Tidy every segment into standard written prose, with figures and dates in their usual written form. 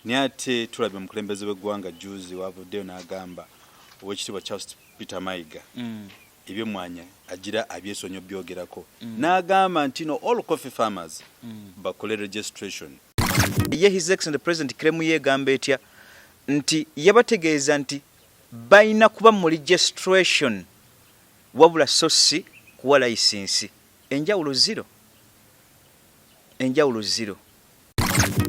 Naye ate tulabye omukulembeze w'eggwanga juzi wavuddeyo n'agamba Owekitiibwa Charles Peter Mayiga eby'emmwanyi agira abyesonyi obyogerako n'agamba nti no all coffee farmers bakole registration. Ye His Excellency the President claim ye egamba etya nti yabategeeza nti balina kuba mu registration wabula so si kuwa layisinsi. Enjawulo zero. Enjawulo zero.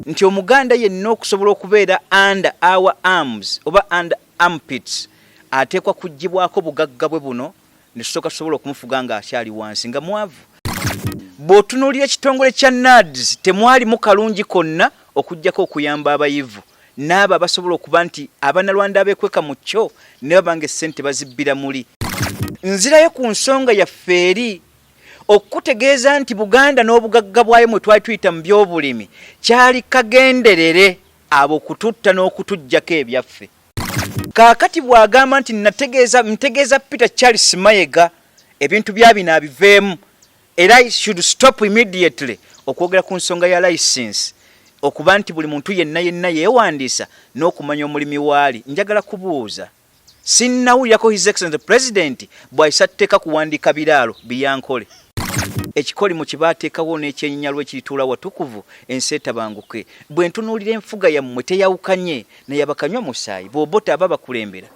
Nti Omuganda yenna okusobola okubeera under our arms oba under armpits ateekwa kuggyibwako bugagga bwe buno ne tusooka tusobola okumufuga ng'akyali wansi nga mwavu. Bw'otunuulira ekitongole kya NAADS temwalimu kalungi konna okuggyako okuyamba abayivu n'abo abasobola okuba nti Abanyarwanda abeekweka mu kyo ne baba nga essente bazibbira muli. Nzirayo ku nsonga yaffe eri okukutegeeza nti Buganda n'obugagga bwayo mwe twali tuyita mu by'obulimi kyali kagenderere abo kututta n'okutuggyako ebyaffe. Kaakati bw'agamba nti nategeeza ntegeeza Peter Charles Mayega ebintu bya bino abiveemu era should stop immediately okwogera ku nsonga ya license okuba nti buli muntu yenna yenna yeewandiisa n'okumanya omulimi waali. Njagala kubuuza sinnawulirako His Excellency the President bw'ayisa tteeka kuwandiika biraalo biyankole. Ekikolimo kye baateekawo n'ekyenyinyalwa ekirituula watukuvu ensi etabanguke. Bwe ntunuulira enfuga yammwe teyawukanye na ya bakanywa musaayi b'Obote aba bakulembera.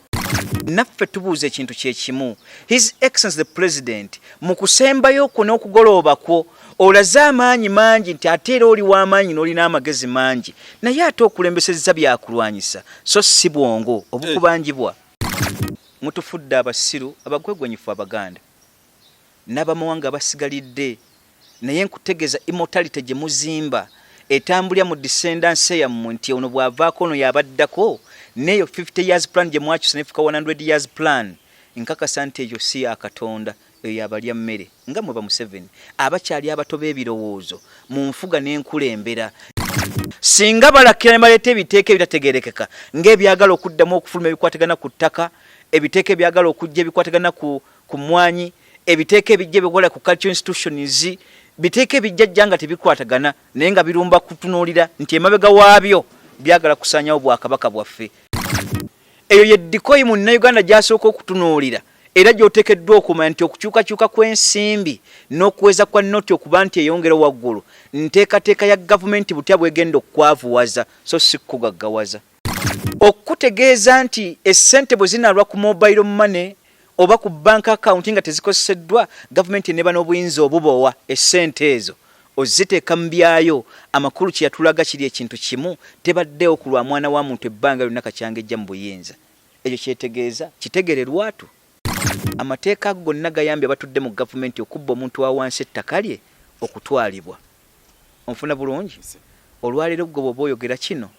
Naffe tubuuza ekintu kye kimu, His Excellency the President mu kusembayo kwo n'okugolooba kwo olaze amaanyi mangi nti ate era oli w'amaanyi n'olina amagezi mangi naye ate okulembesezza byakulwanyisa so si bwongo obukubanjibwa. Mutufudde abasiru abagwegwenyifu Abaganda n'abamawanga abasigalidde naye nkutegeza immortality gye muzimba etambulira mu descendance yammwe nti ono bw'avaako ono y'abaddako n'eyo 50 years plan gye mwakyusa nefuuka 100 years plan nkakasa nti eyo si ya Katonda eyo yabalya mmere nga mwe ba Museveni abakyali abato b'ebirowoozo mu nfuga n'enkulembera. Singa balakira ne baleeta ebiteeka ebitategeerekeka ng'ebyagala okuddamu okufuluma ebikwatagana ku ttaka, ebiteeka ebyagala okujja ebikwatagana ku ku mmwanyi, ebiteeka ebijja ebikola ku cultural institutions, biteeka ebijjajja nga tebikwatagana naye nga birumba kutunuulira nti emabega waabyo byagala kusaanyawo bwakabaka bwaffe. Eyo ye dikoyi munnayuganda gy'asooka okutunuulira era gy'oteekeddwa okumanya nti okukyukakyuka kw'ensimbi n'okuweza kwa nnoti okuba nti eyongera waggulu nteekateeka ya gavumenti butya bw'egenda okukwavuwaza so si kukugaggawaza. Okukutegeeza nti essente bwe zinaalwa ku mobile money oba ku bank account nga tezikozeseddwa, gavumenti eneeba n'obuyinza obubowa essente ezo oziteeka mu byayo. Amakulu kye yatulaga kiri ekintu kimu, tebaddeewo ku lwa mwana wa muntu ebbanga lyonna kakyanga ejja mu buyinza. Ekyo kyetegeeza kitegere lwatu. Amateeka ago gonna gayambye abatudde mu gavumenti okubba omuntu wa wansi ettaka lye okutwalibwa. Onfuna bulungi? Olwaleero ggwe bw'oba oyogera kino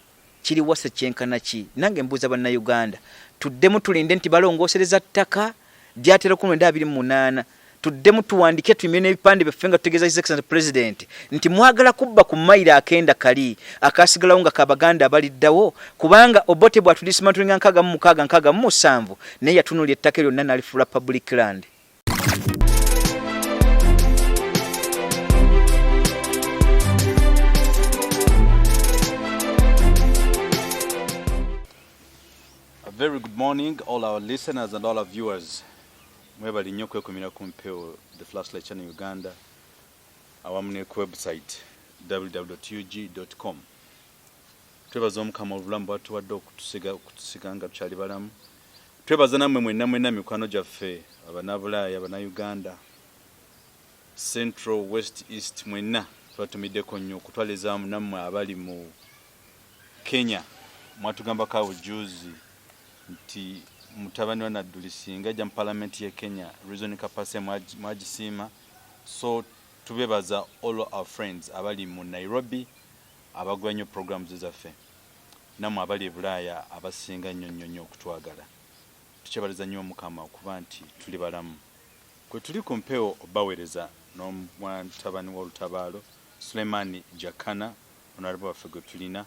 kiri wase kyenkana ki? Nange mbuuza Bannayuganda, tuddemu tulinde nti balongoosereza ttaka lyatera ku 928 tuddemu tuwandike tuyimire n'ebipande byaffe nga tutegeeza His Excellency President nti mwagala kubba ku mayiro akenda kali akaasigalawo nga ka Baganda abaliddawo kubanga Obote bw'atudismantlinga 66 67 naye yatunuulira ettaka lyonna n'alifuula public land. A very good morning all our listeners and all our viewers. Mwebale nnyo okwekumira ku mpewo The Flashlight Channel Uganda awamu ne ku website www.ug.com. Twebaza Omukama obulamu bwatuwadde okutusiga okutusiga nga tukyali balamu. Twebaza nammwe mwenna mwenna mikwano gyaffe abanabulaaya, abanauganda, Central, West, East mwenna twatumiddeko nnyo okutwalizaamu nammwe abali mu Kenya mwatugambako awo juzi nti mutabani wa Nadduli singa ajja mu palamenti y'e Kenya reason capacity mwagisiima so tubebaza all our friends abali mu Nairobi abagula nnyo programs zaffe namwe abali e Bulaaya abasinga nnyo nnyo nnyo okutwagala tukyebaliza nnyo Omukama okuba nti tuli balamu kwetuli ku mpewo obawereza n'omutabani w'olutabaalo Sulemani Jakana Honorable waffe gwe tulina.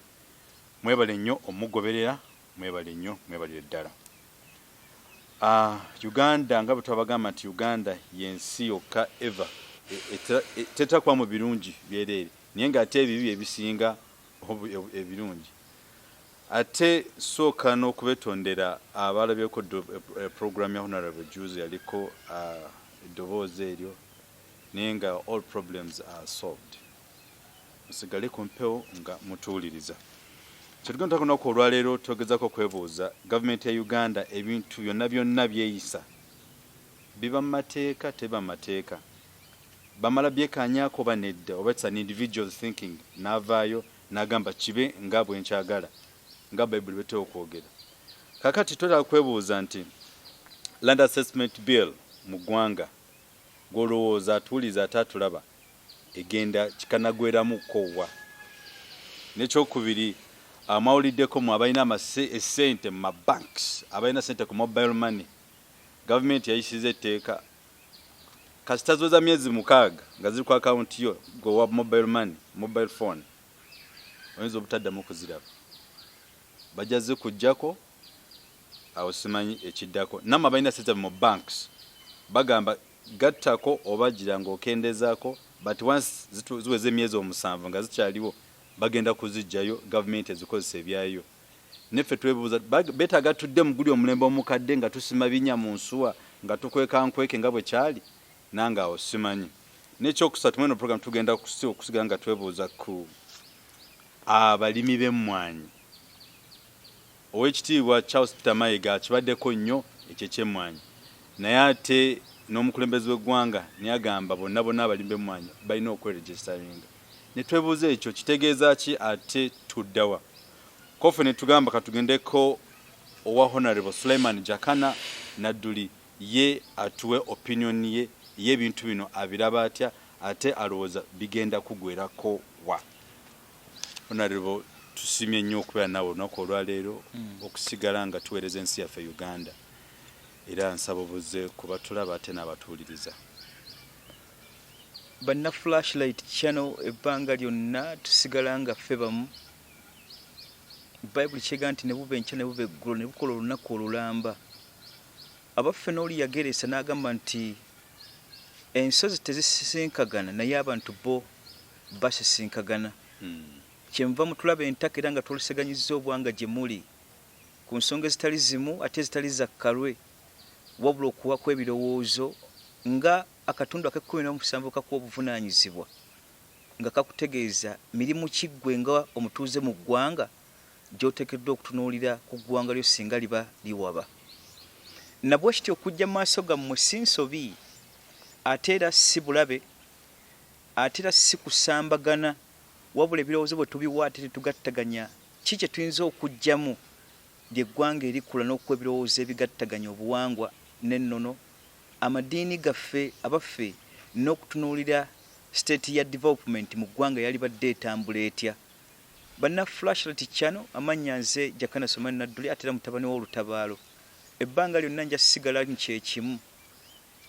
Mwebale nnyo omugoberera, mwebale nnyo, mwebalire ddala. Uganda nga bwe twabagamba nti Uganda y'ensi yokka ever tetera kuba mu birungi byereere naye ng'ate ebibi bye bisinga ebirungi. Ate sooka n'okubetondera abalabyeko program ya Honorable Juzi, yaliko eddoboozi eryo, naye nga all problems are solved. Musigale ku mpewo nga mutuwuliriza. Kyetugenda lunaku olwaleero, twegezako okwebuuza gavumenti ya Uganda, ebintu byonna byonna byeyisa biba mu mateeka, teba mu mateeka, bamala byekanyako oba nedda, oba it's an individual thinking, n'avaayo n'agamba kibe nga bwe nkyagala, nga Bayibuli betera okwogera. Kakati twetaaga kwebuuza nti land assessment bill mu ggwanga, gw'olowooza atuwuliza ate atulaba, egenda kikanagweramuko wa? N'ekyokubiri, mwawuliddeko mu abalina essente mu mabanks, abalina sente ku mobile money, gavumenti yayisiza etteeka, kasita ziweza myezi 6 nga ziri ku akawunti yo gwe wa mobile money, mobile phone, oyinza obutaddamu kuziraba, bajja zikugjako. Awo simanyi ekiddako. Nammwe abalina sente mu banks, bagamba gattako oba gira ng'okendezaako, but once ziweza emyezi 7 nga zikyaliwo, bagenda kuzijjayo, gavumenti ezikozesa ebyayo. Neffe twebuuza, beetaaga tudde mu guli omulembe omukadde nga tusima binya mu nsuwa, nga tukweka nkweke nga bwe kyali? Nange awo simanyi. N'ekyokusatu, mweno program tugenda okusigala nga twebuuza ku abalimi b'emmwanyi. Oweekitiibwa Charles Peter Mayiga akibaddeko nnyo ekyo eky'emmwanyi, naye ate n'omukulembeze w'eggwanga naye agamba bonna bonna abalimi b'emmwanyi balina okweregisteringa. Ne twebuuza ekyo kitegeeza ki, ate tuddawa kofe? Ne tugamba katugendeko owa Honorable Suleiman Jakana Nadduli, ye atuwe opinion ye y'ebintu bino, abiraba atya, ate alowooza bigenda kugwerako wa? Honorable, tusiimye nnyo okubeera naawe olunaku olwaleero, okusigala nga tuweereza ensi yaffe Uganda. Era nsaba obuze kuba tulaba ate n'abatuwuliriza. Banna Flashlight Channel, ebbanga lyonna tusigala nga ffe bamu. Bayibuli kyega nti ne buba enkya ne buba eggulo ne bukola olunaku olulamba. Abaffe, n'oli yageresa n'agamba nti ensozi tezisisinkagana, naye abantu bo basisinkagana. Kyenva mutulaba entaka era nga twoleseganyizza obwanga gye muli ku nsonga ezitali zimu ate ezitali za kkalwe, wabula okuwako ebirowoozo nga akatundu ak'e17 kakuwa obuvunaanyizibwa nga kakutegeeza mirimu ki ggwe nga omutuuze mu ggwanga gy'oteekeddwa okutunuulira ku ggwanga lyo singa liba liwaba. Nabwe kityo, okujja mu maaso gammwe si nsobi, ate era si bulabe, ate era si kusambagana, wabula ebirowoozo bwe tubiwa ate tetugattaganya, ki kye tuyinza okuggyamu ly'eggwanga erikula n'okuwa ebirowoozo ebigattaganya obuwangwa n'ennono, amadiini gaffe, abaffe, n'okutunuulira state ya development mu ggwanga yalibadde etambula etya. Banna Flashlight Channel, amannya nze Jakana Somani Nadduli, ate era mutabani w'olutabaalo. Ebbanga lyonna nja sigala nkyekimu.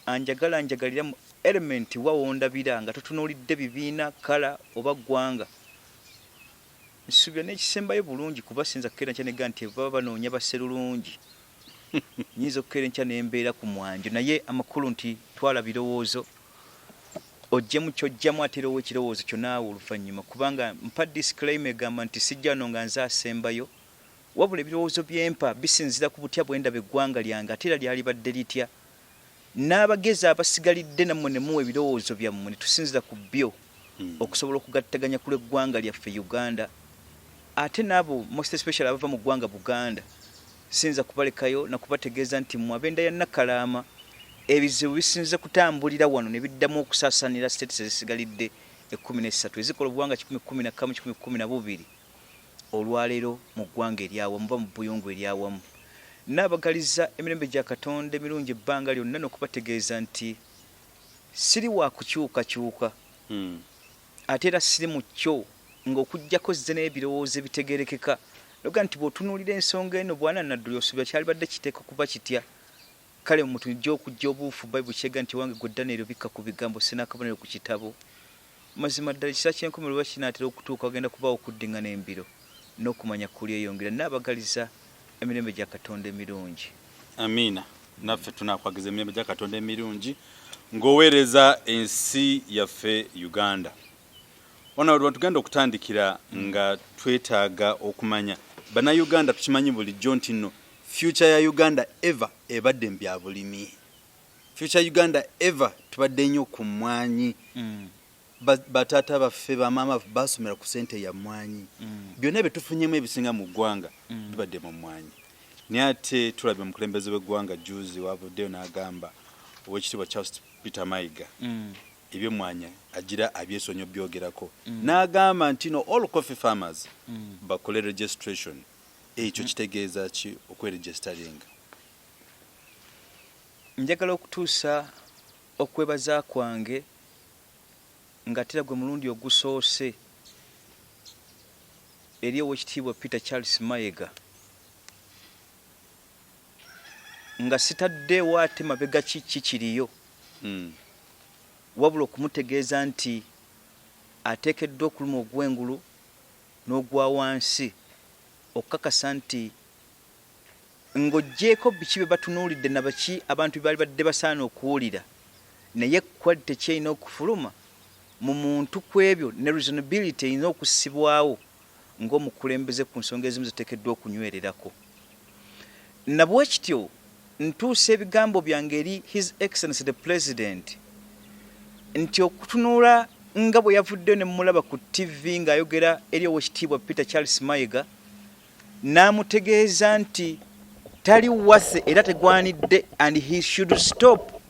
Anjagala njagalira mu element wa wondabira nga totunuulidde bibiina, kala oba ggwanga. Nsuubira n'ekisembayo bulungi, kuba siyinza kukeera nkya negga nti baba banoonya basserulungi, nyinza okukeera enkya nembeera ku mwanjo, naye amakulu nti twala birowoozo oggyemu kyojjamu, ate era owa ekirowoozo kyo naawe oluvannyuma, kubanga mpa disclaimer egamba nti sijja wano nga nze asembayo, wabula ebirowoozo byempa bisinziira ku butya bwe ndaba eggwanga lyange ate era lyalibadde litya, n'abagezi abasigalidde nammwe ne muwa ebirowoozo byammwe ne tusinziira ku byo okusobola okugattaganya ku lw'eggwanga lyaffe Uganda, ate n'abo most especially abava mu ggwanga Buganda. Siyinza kubalekayo nakubategeeza nti mmwe ab'enda ya Nakalaama, ebizibu bisinze kutambulira wano ne biddamu okusaasaanira states ezisigalidde 13 ezikola obuwanga 111, 112 olwaleero mu ggwanga eryawamu oba mu buyungu eryawamu. Nnaabagaliza emirembe gya Katonda emirungi ebbanga lyonna n'okubategeeza nti siri wa kukyukakyuka, ate era siri mu kyo ng'okuggyako zze n'ebirowoozo ebitegeerekeka noga nti bw'otunuulira ensonga eno, bwana Nadduli, osuubira kyalibadde kiteekwa kuba kitya? Kale mutujja okujja obuufu. Bayibuli kyega nti owange gwe Daniel, bikka ku bigambo sinaakabonero ku kitabo. Mazima ddala ekiseera ky'enkomerero bwe kinaatera okutuuka, wagenda kubaawo okuddiŋŋana embiro n'okumanya kulyeyongera. Nnaabagaliza emirembe gya Katonda emirungi. Amiina. Naffe tunakwagiza emirembe gya Katonda emirungi ng'oweereza ensi yaffe Uganda. Ono tugenda okutandikira nga twetaaga okumanya Bannayuganda tukimanyi bulijjo nti nno future ya Uganda ever ebadde mu bya bulimi. Future Uganda ever tubadde nnyo ku mmwanyi. Bataata baffe, bamaama basomera ku sente ya mmwanyi. Byonna bye tufunyemu ebisinga mu ggwanga bibadde mu mmwanyi. Naye ate tulabye omukulembeze w'eggwanga juzi wavuddeyo n'agamba Oweekitiibwa Charles Peter Mayiga ebyemmwanyi agira abyesonyi obyogerako, n'agamba nti no all coffee farmers bakole registration. Ekyo kitegeeza ki okweregisteringa? Njagala okutuusa okwebaza kwange nga tera gwe mulundi ogusoose eri Oweekitiibwa Peter Charles Mayiga, nga sitaddeewo ate mabega kiki kiriyo, wabula okumutegeeza nti ateekeddwa okuluma ogw'engulu n'ogwa wansi okukakasa nti ng'oggyeeko biki bye batunuulidde na baki abantu bye baali badde basaana okuwulira, naye quality ki erina okufuluma mu muntu ku ebyo ne reasonability erina okussibwawo ng'omukulembeze ku nsonga ezimu ziteekeddwa okunywererako. Na bwe kityo ntuusa ebigambo byange eri His Excellency the President nti okutunula nga bwe yavuddeyo ne mmulaba ku TV ng'ayogera eri Oweekitiibwa Peter Charles Mayiga n'amutegeeza nti tali worthy era tegwanidde and he should stop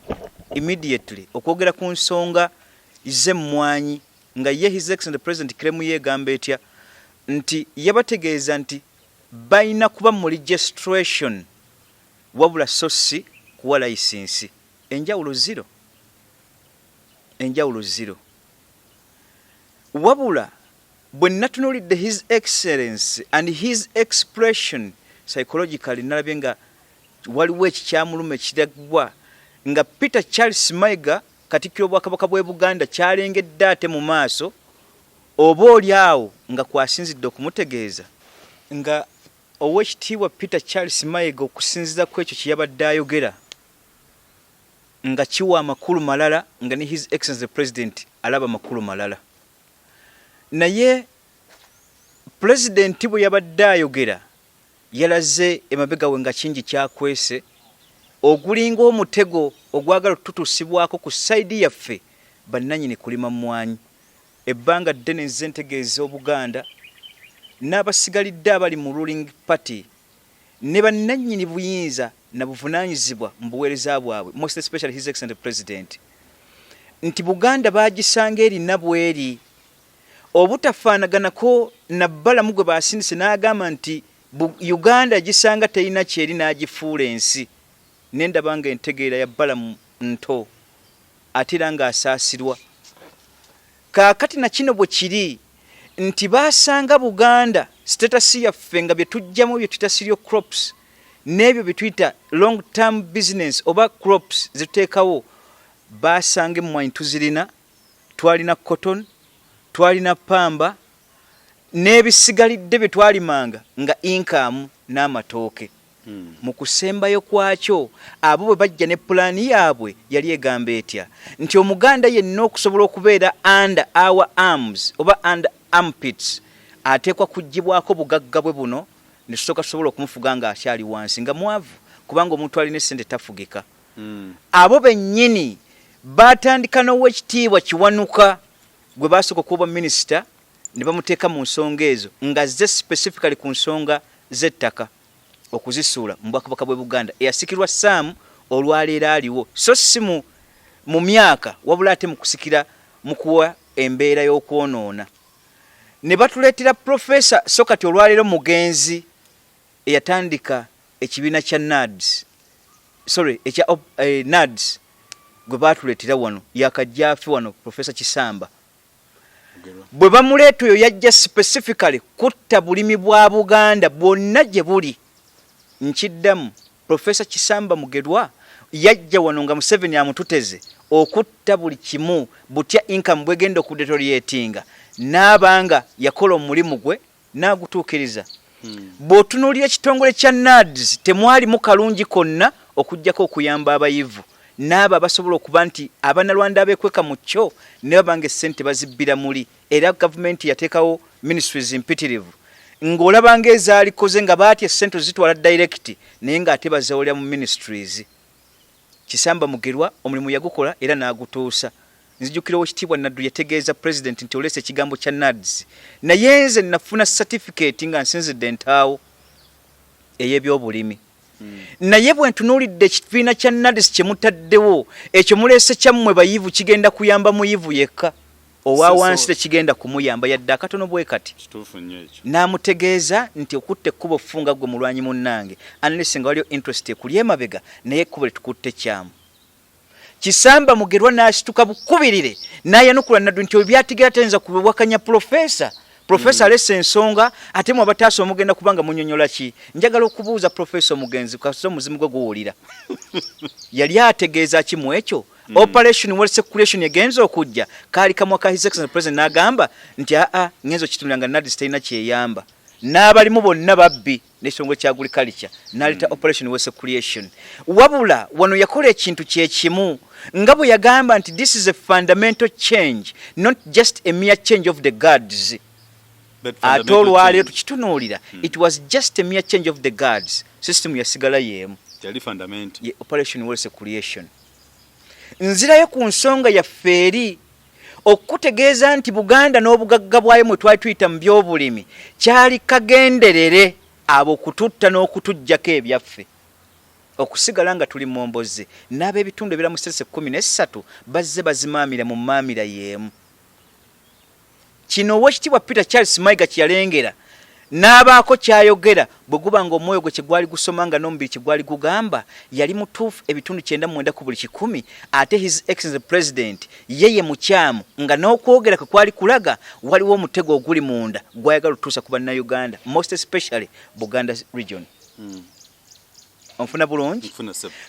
immediately okwogera ku nsonga z'emmwanyi, nga ye His Excellency the President claim ye egamba etya nti yabategeeza nti balina kuba mu registration wabula so si kuwa layisinsi. Enjawulo zero, enjawulo zero. Wabula bwe natunuulidde His Excellency and his expression psychologically, nalabye nga waliwo ekikyamuluma ekiragwa nga Peter Charles Mayiga Katikkiro Bwakabaka bw'e Buganda kyalengedde ate mu maaso, oba oli awo nga kwasinzidde okumutegeeza nga Oweekitiibwa Peter Charles Mayiga okusinziira ku ekyo kye yabadde ayogera nga kiwa amakulu malala, nga ne His Excellency the President alaba amakulu malala. Naye Pulezidenti bwe yabadde ayogera yalaze emabega we nga kingi kyakwese ogulinga omutego ogwagala okututuusibwako ku sayidi yaffe bannannyini kulima mmwanyi. Ebbanga ddene nze ntegeeza Obuganda n'abasigalidde abali mu ruling party ne bannannyini buyinza na buvunaanyizibwa mu buweereza bwabwe, most especially His Excellency the President, nti Buganda baagisanga erina bweri obutafaanaganako na Balamu gwe baasindise n'agamba nti Uganda yagisanga terina kyeri n'agifuula ensi. Ne ndaba nga entegeera ya Balamu nto ate era ng'asaasirwa. Kaakati na kino bwe kiri nti baasanga Buganda status yaffe nga bye tuggyamu bye tuyita cereal crops n'ebyo bye tuyita long term business oba crops ze tuteekawo, baasanga emmwanyi tuzirina, twalina cotton, twalina pamba n'ebisigalidde bye twalimanga nga income n'amatooke. Mu kusembayo kwakyo, abo bwe bajja ne pulaani yaabwe yali egamba etya? Nti Omuganda yenna okusobola okubeera under our arms oba under armpits ateekwa kuggyibwako bugagga bwe buno ne tusooka tusobola okumufuga ng'akyali wansi nga mwavu, kubanga omuntu alina essente tafugika. Abo bennyini baatandika n'Oweekitiibwa Kiwanuka gwe baasooka okuwa bwaminisita ne bamuteeka mu nsonga ezo ng'azze specifically ku nsonga z'ettaka okuzisuula mu Bwakabaka bw'e Buganda eyasikirwa Sam olwaleero aliwo, so si mu mu myaka wabula ate mu kusikira mu kuwa embeera y'okwonoona. Ne batuleetera Professor so kati olwaleero mugenzi eyatandika ekibiina kya NAADS, sorry ekya NAADS gwe baatuleetera wano yakajja afe wano Professor Kisamba. Bwe bamuleeta oyo yajja specifically kutta bulimi bwa Buganda bwonna gye buli. Nkiddamu, Professor Kisamba Mugerwa yajja wano nga Museveni amututeze okutta buli kimu, butya income bwegenda okudeterioratinga, n'aba nga yakola omulimu gwe n'agutuukiriza. Bw'otunuulira ekitongole kya NAADS temwalimu kalungi konna okuggyako okuyamba abayivu n'abo abasobola okuba nti Abanyarwanda abeekweka mu kyo ne baba nga essente bazibbira muli, era gavumenti yateekawo ministries mpitirivu. Ng'olaba ng'ezaalikoze nga baatya essente ozitwala direct, naye ng'ate bazewolera mu ministries. Kisamba Mugerwa omulimu yagukola era n'agutuusa. Nzijukira Owekitiibwa Naddu yategeeza Pulezidenti nti oleese ekigambo kya NAADS naye nze nafuna satifikeeti nga nsinzidde Ntaawo ey'ebyobulimi. Naye bwe ntunuulidde ekibiina kya NAADS kye mutaddewo, ekyo muleese kyammwe bayivu kigenda kuyamba muyivu yekka, owa wansi tekigenda kumuyamba yadde akatono bwe kati. N'amutegeeza nti okutte ekkubo ffu nga ggwe mulwanyi munnange unless nga waliyo interest ekuli emabega naye ekkubo lye tukutte kkyamu. Kisamba Mugerwa n'asituka bukubirire n'ayanukula Naddu nti ebyo by'ategeera tayinza kubiwakanya Pulofeesa. Pulofeesa alese ensonga ate mwe abataasoma mugenda kuba nga munyonyola ki? Njagala okubuuza Pulofeesa omugenzi kasita omuzimu gwe guwulira. Yali ategeeza ki mu ekyo? Operation Wealth Creation egenze okujja kaali kamwa ka His Excellency President n'agamba nti aa ngenze okukitunulira nga NAADS terina kyeyamba n'abalimu bonna babbi n'ekitongole kya agriculture n'aleeta Operation Wealth Creation. Wabula wano yakola ekintu kye kimu nga bwe yagamba nti this is a fundamental change not just a mere change of the guards. Ate olwaleero tukitunuulira it was just a mere change of the guards, system yasigala y'emu. Yali fundamental. Ye Operation Wealth Creation. Nzirayo ku nsonga yaffe eri okukutegeeza nti Buganda n'obugagga bwayo mwe twali tuyita mu by'obulimi kyali kagenderere abo kututta n'okutuggyako ebyaffe okusigala nga tuli momboze n'ab'ebitundu ebira mu sese 13 bazze bazimaamira mu maamira y'emu. Kino Oweekitiibwa Peter Charles Mayiga kye yalengera n'abaako ky'ayogera bwe guba ng'omwoyo gwe kye gwali gusoma nga n'omubiri kye gwali gugamba yali mutuufu ebitundu 99 ku buli kikumi ate His Excellency President ye ye mukyamu nga n'okwogera kwe kwali kulaga waliwo omutego oguli munda gw'ayagala otutuusa ku Bannayuganda most especially Buganda region. Onfuna bulungi?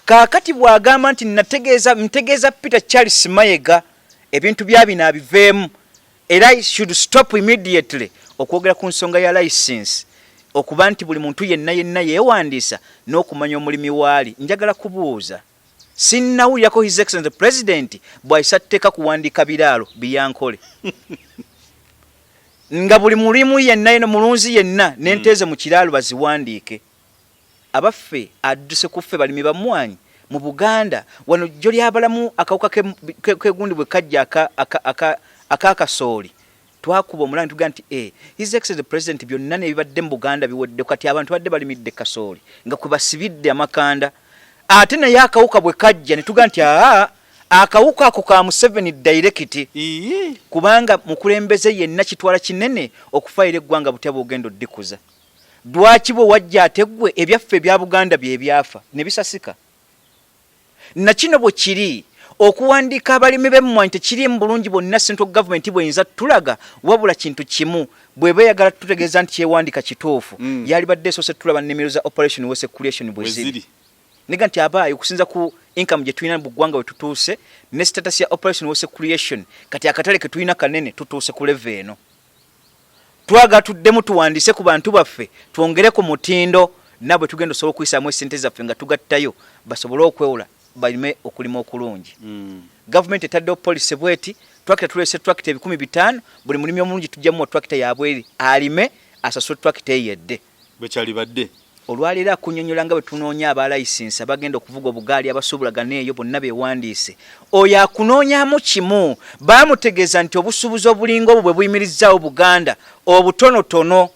Kaakati bw'agamba nti nategeeza ntegeeza Peter Charles Mayiga ebintu bya bino abiveemu era should stop immediately okwogera ku nsonga ya license okuba nti buli muntu yenna yenna yeewandiisa n'okumanya omulimi waali. Njagala kubuuza, sinnawulirako His Excellency President bw'ayisa tteeka kuwandiika biraalo biyankole nga buli mulimu yenna yena mulunzi yenna n'enteeze mu kiraalo baziwandiike. Abaffe adduse ku ffe balimi ba mmwaanyi mu Buganda wano jjo ly'abalamu akawuka k'egundi bwe kajja ak'akasooli twakuba omulanga tuga nti eh, His Excellency President byonna n'ebibadde mu Buganda biwedde kati abantu badde balimidde kasooli nga kwe basibidde amakanda ate naye akawuka bwe kajja ne tuga nti aa akawuka ako ka Museveni direct kubanga mukulembeze yenna kitwala kinene okufaayira eggwanga butya bw'ogenda oddikuza. Lwaki bwe wajja ate ggwe ebyaffe ebya Buganda bye byafa ne bisasika? Na kino bwe kiri, okuwandiika abalimi b'emmwanyi tekiriimu bulungi bwonna Central Government bw'eyinza tulaga wabula kintu kimu bw'eba eyagala tutegeeza nti kyewandiika kituufu yaalibadde esoose tulaba nnimiro za Operation Wealth Creation bwe ziri. Nega nti abaayi okusinza ku income gye tulina mu ggwanga we tutuuse ne status ya Operation Wealth Creation kati akatale ke tulina kanene tutuuse ku level eno. Twagala tuddemu tuwandiise ku bantu baffe twongere ku mutindo nabwe tugenda osobola okuyisaamu esente zaffe nga tugattayo basobole okwewola balime okulima okulungi. Gavumenti etaddewo policy bweti, twakita tuleese twakita 500,000 buli mulimi omulungi tujja muwa twakita yabweri alime asasule twakita eyo edde. Bwe kyalibadde. Olwaleero akunyonyola nga bwe tunoonya aba layisinsi abagenda okuvuga obugaali abasuubulagana eyo bonna beewandiise. Oyo akunoonyaamu kimu, baamutegeeza nti obusuubuzi obulinga obwo bwe buyimirizzaawo Buganda obutonotono.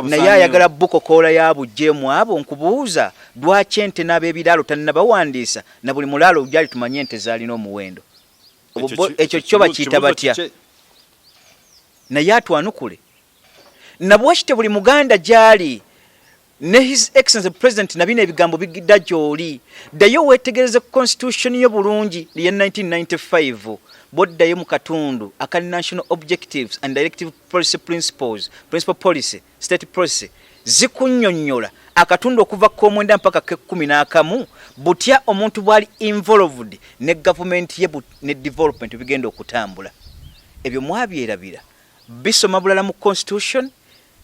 Naye ayagala bukokoola ya buggye mu abo. Nkubuuza lwaki ente n'ab'ebiraalo tannabawandiisa na buli mulaalo gy'ali tumanye ente z'alina omuwendo? Ekyo kyo bakiyita batya? Naye atwanukule. Nabwekityo buli Muganda gyali ne His Excellency President na bino ebigambo bigidda gyoli. Ddayo weetegereze constitution yo bulungi eya 1995 bw'oddayo mu katundu aka National Objectives and Directive Policy Principles, Principal Policy, State Policy zikunnyonnyola akatundu okuva k'omwenda mpaka k'ekkumi n'akamu butya omuntu bw'ali involved ne gavumenti ye ne development bigenda okutambula. Ebyo mwabyerabira. Bisoma bulala mu constitution.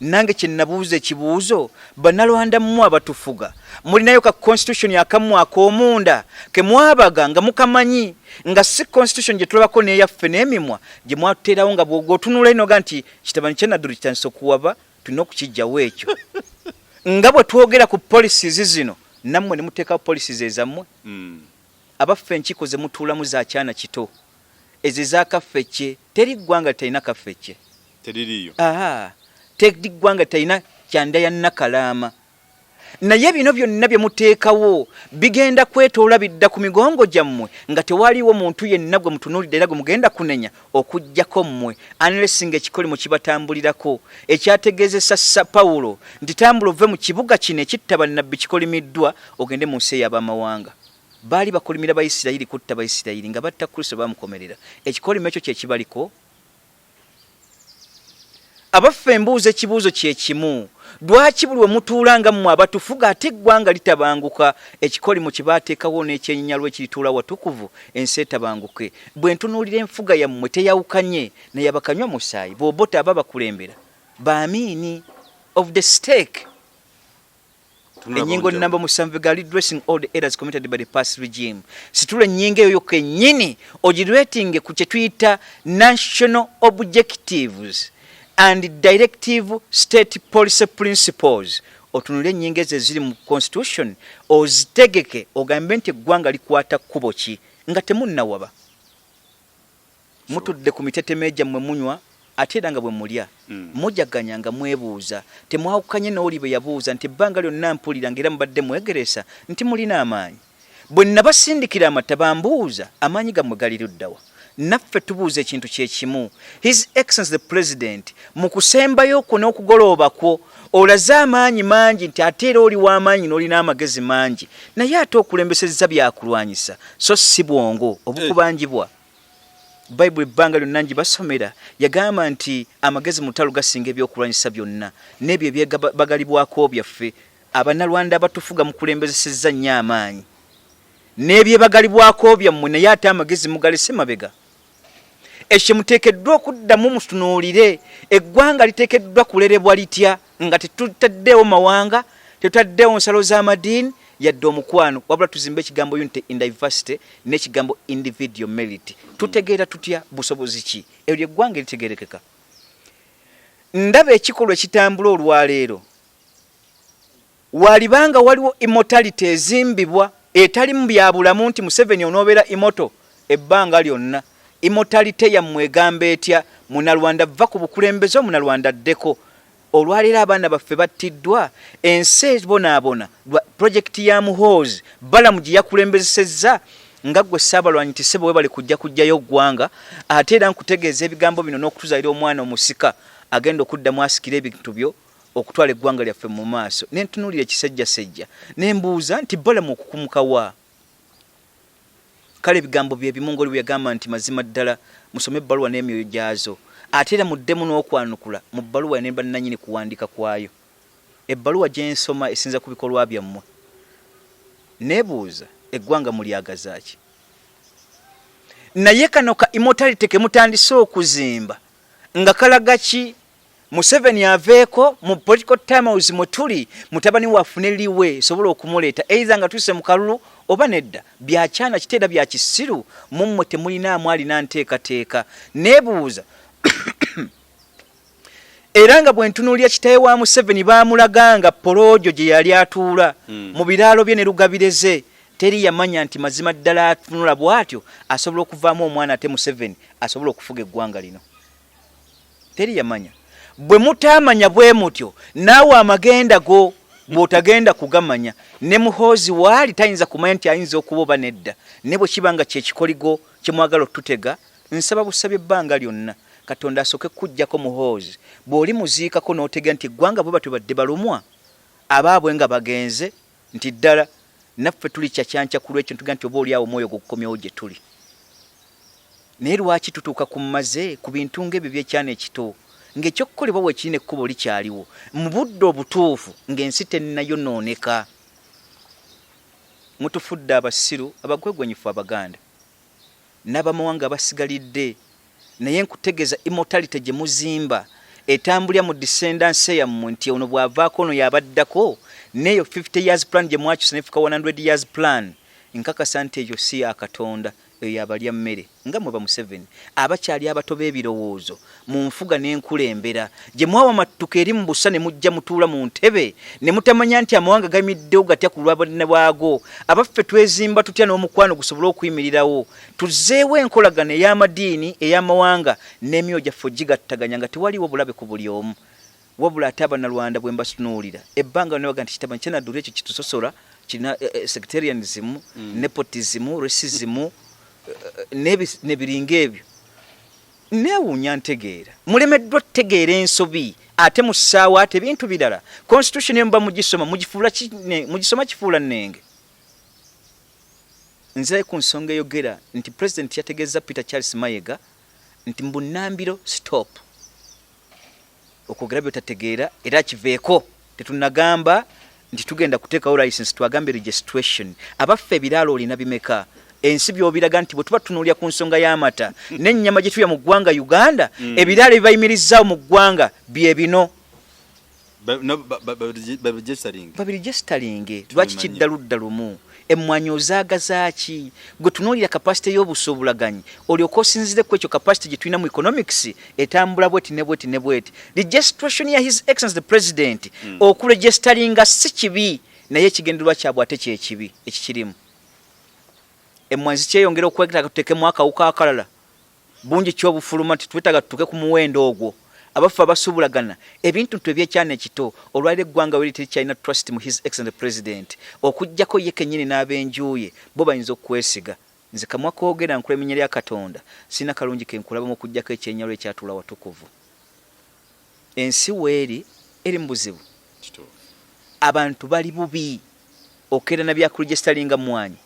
Nange kye nabuuza ekibuuzo, Bannalwanda mmwe abatufuga mulinayo ka constitution akammwe ak'omunda ke mwabaga nga mukamanyi nga si constitution gye tulabako n'eyaffe n'emimwa gye mwatuteerawo nga bw'otunula eno oga nti kitabani kya Nadduli kitandise okuwaba. Tulina okukijjawo ekyo nga bwe twogera ku policies zino, nammwe ne muteekawo policies ezammwe. Abaffe, enkiiko ze mutuulamu za kyana kito, ezo ezakaffecce. Teri ggwanga litalina kaffecce. Teririiyo. Aha, teri ggwanga litalina kyanda ya nakalaama. Naye bino byonna bye muteekawo bigenda kwetoola bidda ku migongo gyammwe, nga tewaliiwo muntu yenna gwe mutunuulidde era gwe mugenda kunenya okuggyako mmwe, unless nga ekikolimo kibatambulirako ekyategeezesa Sa Pawulo nti tambula ove mu kibuga kino ekitta bannabbi kikolimiddwa, ogende mu nsi ey'abamawanga. Baali bakolimira Bayisirayiri kutta Bayisirayiri nga batta Kristo, bamukomerera. Ekikolimo ekyo kye kibaliko. Abaffe, embuuza ekibuuzo kye kimu: lwaki buli we mutuula nga mmwe abatufuga ate eggwanga litabanguka? Ekikolimo kye baateekawo n'ekyenyinyalwa ekirituula watukuvu, ensi etabanguke. Bwe ntunuulira enfuga yammwe, teyawukanye naye abakanywa musaayi b'Obote aba bakulembera baamiini of the stake. Ennyingo namba 7 ga redressing all the errors committed by the past regime. Situla ennyingo eyo yokka ennyini, ogiretinge ku kye tuyita national objectives and directive state policy principles. Otunule ennyingo ezo eziri mu constitution, ozitegeke, ogambe nti eggwanga likwata kkubo ki nga temunnawaba. Mutudde ku miteteme gyammwe, munywa ate era nga bwe mulya, mujaganya nga mwebuuza. Temwawukanye n'oli bwe yabuuza nti ebbanga lyonna mpulira ng'era mubadde mwegeresa nti mulina amaanyi. Bwe nabasindikira amata bambuuza, amaanyi gammwe gali luddawa? Naffe tubuuza ekintu kye kimu. His Excellence the President, mu kusembayo kwo n'okugolooba kwo, olaze amaanyi mangi nti ate era oli w'amaanyi n'olina amagezi mangi, naye ate okulembesezza byakulwanyisa so si bwongo obukubanjibwa. Bayibuli ebbanga lyonna ngibasomera, yagamba nti amagezi mu lutalo gasinga ebyokulwanyisa byonna n'ebyo ebyebagalibwako byaffe. Abannalwanda abatufuga mukulembezesezza nnyo amaanyi n'ebyebagalibwako byammwe, naye ate amagezi mugalese mabega. Ekyo kyemuteekeddwa okuddamu mutunuulire: eggwanga liteekeddwa kulerebwa litya nga tetutaddeewo mawanga, tetutaddeewo nsalo z'amadiini yadde omukwano, wabula tuzimbe ekigambo unity in diversity n'ekigambo individual merit? Tutegeera tutya? Busobozi ki eryo eggwanga eritegerekeka? Ndaba ekikolwa ekitambula olwaleero, walibanga waliwo immortality ezimbibwa etali mu byabulamu nti Museveni onoobeera immortal ebbanga lyonna. Immortality yammwe egamba etya? Munalwanda va ku bukulembeze, omunalwanda addeko. Olwaleero abaana baffe battiddwa, ensi ebonaabona lwa projekiti ya Muhoozi Balamu gye yakulembezesezza nga ggwe Ssaabalwanyi nti ssebo webale kujja kujjayo ggwanga. Ate era nkutegeeza ebigambo bino n'okutuzaalira omwana omusika agenda okuddamu asikire ebintu byo okutwala eggwanga lyaffe mu maaso. Ne ntunuulira ekisejjasejja ne mbuuza nti Balamu okukumuka wa? Kale ebigambo bye bimu ng'oli bwe yagamba nti mazima ddala musome ebbaluwa n'emyoyo gyazo, ate era muddemu n'okwanukula mu bbaluwa ne bannannyini kuwandiika kwayo. Ebbaluwa gye nsoma esinza ku bikolwa byammwe. Neebuuza eggwanga mulyagaza ki? Naye kano ka immortality ke mutandise okuzimba nga kalaga ki? Museveni aveeko mu political times mwe tuli, mutabani wafune liwe sobola okumuleeta either nga tuuse mu kalulu oba nedda. Byakyana kiteera bya kisiru. Mummwe temulinaamu alina nteekateeka. Neebuuza era nga bwe ntunuulira kitaawe wa Museveni, baamulaganga poloojo gye yali atuula mu biraalo bye ne Lugabireze. Teri yamanya nti mazima ddala atunula bw'atyo asobola okuvaamu omwana ate Museveni asobola okufuga eggwanga lino. Teri yamanya. Bwe mutaamanya bwe mutyo, naawe amagenda go bw'otagenda kugamanya. Ne Muhoozi waali tayinza kumanya nti ayinza okuba oba nedda. Ne bwe kiba nga kyekikoligo kye mwagala otutega, nsaba busabi ebbanga lyonna Katonda asooke kukuggyako Muhoozi. Bw'oli muziikako n'otegeera nti eggwanga bwe batyo badde balumwa abaabwe nga bagenze, nti ddala naffe tulikyacankya ku lwekyo ntuga nti oba oli awo omwoyo gwo gukomyewo gye tuli. Naye lwaki tutuuka ku mmaze ku bintu ng'ebyo by'ekyana ekito, ng'eky'okukolebwa weekiri n'ekkubo likyaliwo, mu budde obutuufu ng'ensi tennayonooneka? Mutufudde abasiru abagwegwenyifu Abaganda n'abamawanga abasigalidde. Naye nkutegeeza, immortality gye muzimba etambulira mu descendance yammwe nti ono bw'avaako ono y'abaddako, n'eyo 50 years plan gye mwakyusa nefuuka 100 years plan. Nkakasa nti eyo si ya Katonda, eyo ya balya mmere nga mwe ba Museveni abakyali abato b'ebirowoozo mu nfuga n'enkulembera gye mwawamattuka eri mu busa ne mujja mutuula mu ntebe ne mutamanya nti amawanga gayimiriddewo gatya ku lwa banne baago. Abaffe twezimba tutya n'omukwano gusobole okuyimirirawo? Tuzzeewo enkolagana ey'amadiini, ey'amawanga n'emyoyo gyaffe ogigattaganya nga tewaliiwo bulabe ku buli omu. Wabula ate Abanyarwanda bwe mbatunuulira ebbanga lyonna baga nti kitaba kyanaduri ekyo kitusosola kirina eh, eh, sectarianism, nepotism, racism nebiringa ebyo. Neewuunya ntegeera mulemeddwa tutegeera ensobi ate mu ssaawa ate ebintu birala. Constitution eyo muba mugisoma mugifuula mugisoma kifuula nnenge. Nzirayo ku nsonga eyogera nti President yategeezza Peter Charles Mayega nti mbunnambiro stop okwogera byotategeera era kiveeko. Tetunagamba nti tugenda kuteekawo license, twagambye registration. Abaffe ebiraalo olina bimeka? Ensi byobiraga nti bwe tuba tunuulira ku nsonga y'amata n'ennyama gye tulya mu ggwanga Uganda, ebiraalo ebibayimirizaawo mu ggwanga bye bino. Babiregisteringe. Lwaki kidda ludda lumu? Emmwanyi ozaagaza ki? Gwe tunuulira capacity y'obusuubulaganyi olyoke osinzire ku ekyo. Capacity gye tulina mu economics etambula bweti ne bweti ne bweti. Registration ya His Excellency the President, okuregisteringa si kibi, naye ekigendererwa kyabwe ate kyekibi ekikirimu. Emmwanyi zikyeyongera okwetaaga tuteekemu akawuka akalala bungi ki obufuluma nti twetaaga tutuuke ku muwendo ogwo. Abaffe abasuubulagana ebintu ntu ebyekyana ekito, olwaliro eggwanga weri terikyalina trust mu His Excellency the President, okuggyako ye kennyini n'abenjuye bo bayinza okukwesiga. Nze kamwa koogera nkula erinnya lya Katonda, sirina kalungi ke nkulabamu okuggyako ekyenyalwa ekyatuula watukuvu. Ensi weeri eri mu buzibu, abantu bali bubi, okeera na byakuregisteringa mmwanyi.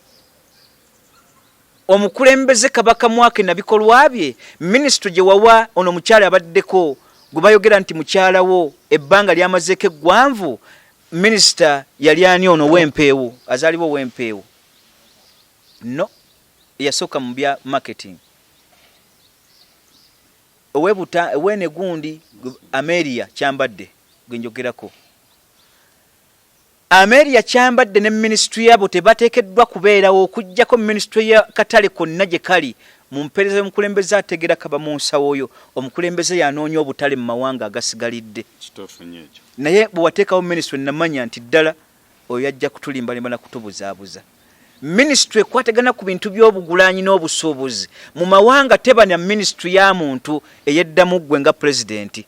Omukulembeze Kabaka Mwake na bikolwa bye, minisitule gye wawa ono omukyala abaddeko gwe bayogera nti mukyala wo ebbanga lyamazeeko eggwanvu, minisita yali ani ono ow'empeewo, azaalibwa ow'empeewo no eyasooka mu bya marketing owebuta owene gundi Amelia Kyambadde gwe njogerako. Amelia Kyambadde ne minisitule yabo tebateekeddwa kubeerawo okuggyako minisitule ya katale konna gye kali mu mpeereza y'omukulembeze ategeera kaba mu nsawo yo. Omukulembeze y'anoonya obutale mu mawanga agasigalidde. Kituufu nnyo ekyo. Naye bwe wateekawo minisitule namanya nti ddala oyo yajja kutulimbalimba na kutubuzaabuza. Minisitule ekwatagana ku bintu by'obugulanyi n'obusuubuzi mu mawanga teba na minisitule ya muntu eyeddamu ggwe nga pulezidenti.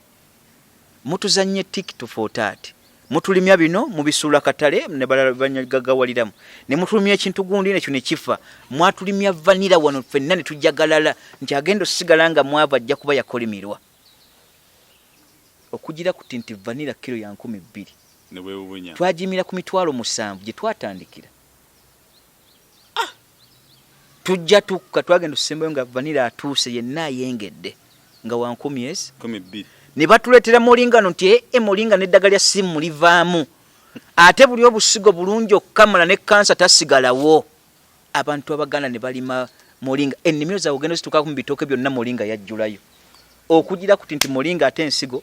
Mutuzannye tit for tat, mutulimya bino mubisuula katale ne balala banyagagawaliramu ne mutulumya ekintu gundi nekyo ne kifa. Mwatulimya vanilla wano ffenna ne tujagalala nti agenda osigala nga mwavu ajja kuba yakolimirwa. Okugira kuti nti vanilla kiro ya 2000 twagimira ku 70,000 gye twatandikira. Tujja tukka twagenda osembayo nga vanilla atuuse yenna ayengedde nga wa nkumi ezi ne batuleetera moringano nti ee eh, moringa n'eddagala lya simu livaamu ate buli obusigo bulungi okukamala ne kansa tasigalawo. Abantu Abaganda ne balima moringa, ennimiro zaabwe ogenda ozituukako mu bitooke byonna moringa yajjulayo. Okugira kuti nti moringa ate ensigo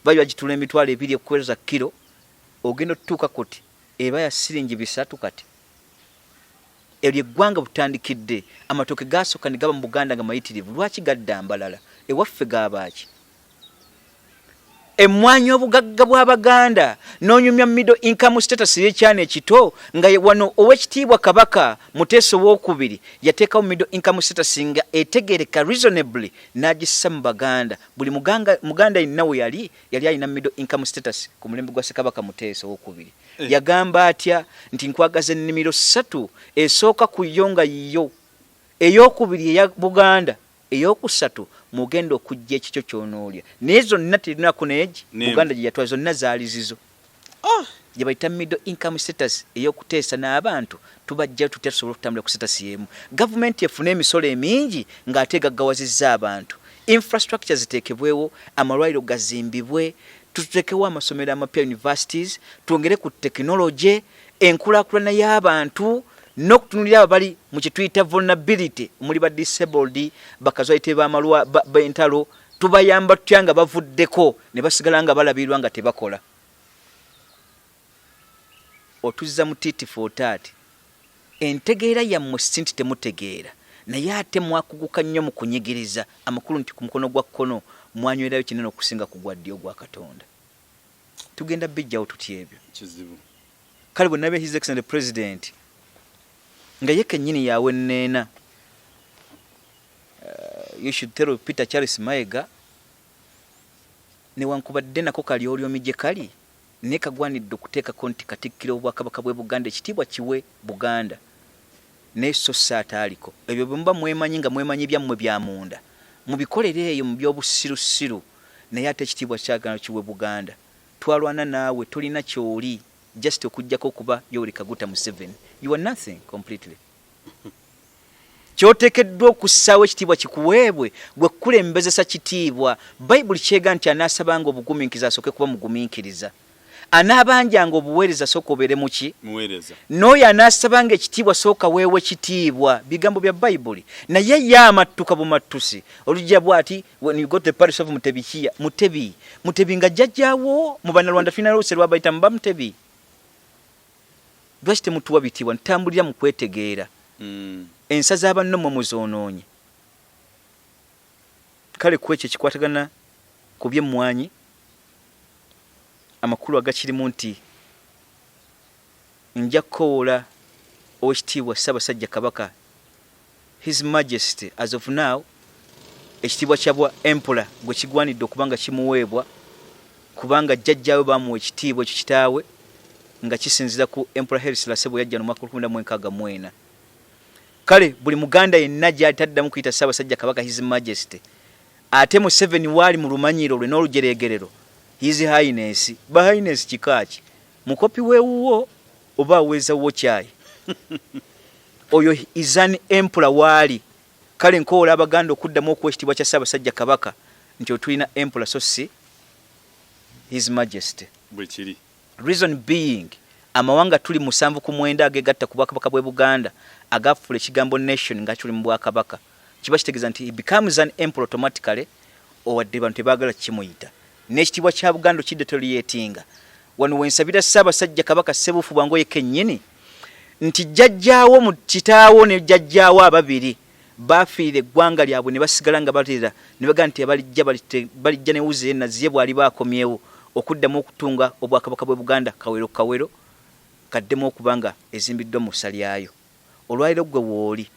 bali bagitula 20,000 okuweza kiro, ogenda otutuuka kuti eba ya siringi 300. Kati eryo eggwanga butandikidde amatooke gaasooka ne gaba mu Buganda nga mayitirivu, lwaki gadda mbalala ewaffe gaabaaki? Emmwanyi obugagga bw'Abaganda n'onyumya middle income status ey'ekyana ekito nga wano Owekitiibwa Kabaka Muteesa Owookubiri yateekawo middle income status nga etegeereka reasonably n'agissa mu Baganda. Buli Muganda, Muganda yenna we yali yali alina middle income status ku mulembe gwa Ssekabaka Muteesa Owookubiri. Yagamba atya nti nkwagaza ennimiro ssatu, esooka ku yo nga yiyo, ey'okubiri eya Buganda, eyokusatu mugenda okujja ekikyo kyonoolya, naye zonna terinaku neegi Buganda gye yatwala zonna zaali zizo. Gye bayita middle income status ey'okuteesa n'abantu tubajjayo tutya tusobole okutambulira ku status y'emu. Gavumenti efune emisolo emingi ng'ate egaggawazizza abantu, infrastructure ziteekebwewo, amalwaliro gazimbibwe, tuteekewo amasomero amapya, universities, twongere ku tekinologye, enkulaakulana y'abantu n'okutunuulira abo bali mu kye tuyita vulnerability omuli ba disabled, bakazwalite b'amalwa b'entalo, tubayamba tutya nga bavuddeko ne basigala nga balabirirwa nga tebakola. Otuzza mu tit for tat. Entegeera yammwe si nti temutegeera, naye ate mwakuguka nnyo mu kunyigiriza, amakulu nti ku mukono gwa kkono mwanywerayo kinene okusinga ku gwa ddyo ogwa Katonda. Tugenda bijjawo tutya ebyo? Kizibu. Kale bwe nalabye His Excellency President nga ye kennyini y'awenneena, you should tell Peter Charles Mayiga, newankubadde nako kalyoolyomi gye kali, naye kagwanidde okuteekako nti Katikkiro w'Obwakabaka bw'e Buganda ekitiibwa kiwe Buganda naye sso si ataaliko. Ebyo bwe muba mwemanyi nga mwemanyi byammwe bya munda mubikolere eyo mu by'obussirussiru naye ate ekitiibwa kyagala kiwe Buganda. Twalwana naawe tolina ky'oli just okuggyako okuba Yoweri Kaguta Museveni. You are nothing completely. Ky'oteekeddwa okussaawo ekitiibwa kikuweebwe gwe kukulembezesa kitiibwa. Bayibuli ky'egamba nti anaasabanga obugumiikiriza asooke kuba mugumiikiriza. Anaabanjanga obuweereza sooka obeere muki? Muweereza. N'oyo anaasabanga ekitiibwa sooka weewe kitiibwa. Bigambo bya Bayibuli. Naye ye amattuka bumattusi. Olujja bw'ati, when you go to the palace of Mutebi here, Mutebi, Mutebi nga jjajjaawo mu Bannalwanda tulina luse lwabayita muba Mutebi. Lwaki temutuwa bitiibwa ntambulira mu kwetegeera. Ensa za banno mmwe muzoonoonye. Kale ku ekyo ekikwatagana ku by'emmwanyi, amakulu agakirimu nti nja kukowoola Owekitiibwa Ssaabasajja Kabaka His Majesty as of now ekitiibwa kya bwa Emperor gwe kigwanidde okuba nga kimuweebwa kubanga jjajjaawe baamuwa ekitiibwa ekyo kitaawe nga kisinziira ku Emperor Haile Selassie bwe yajja mu mwaka 1964. Kale buli Muganda yenna gy'ali taddamu kuyita Ssaabasajja Kabaka His Majesty. Ate Museveni waali mu lumanyiiro lwe n'olujereegerero His Highness. Ba Highness kika ki? Mukopi w'ewuwo oba aweeza wuwo kyayi? Oyo is an emperor waali. Kale nkowoola Abaganda okuddamu okuwa ekitiibwa kya Ssaabasajja Kabaka nti otulina emperor so si His Majesty. Bwekiri. Reason being amawanga tuli 79 agegatta ku bwakabaka bw'e Buganda agaafuula ekigambo nation nga tuli mu bwakabaka kiba kitegeeza nti he becomes an emperor automatically owadde bantu tebaagala kimuyita n'ekitiibwa kya Buganda okideterioratinga. Wano wensabira Ssaabasajja Kabaka Ssebuufu bwa Ngoye kennyini nti jjajjaawo mu kitaawo ne jjajjaawo ababiri baafiirira eggwanga lyabwe ne basigala nga balira ne bagamba nti abalijja balijja ne wuzi Naziye bw'aliba akomyewo okuddamu okutunga obwakabaka bw'e Buganda Kawero Kawero kaddemu okuba nga ezimbiddwa mu ssa lyayo. Olwaleero ggwe wooli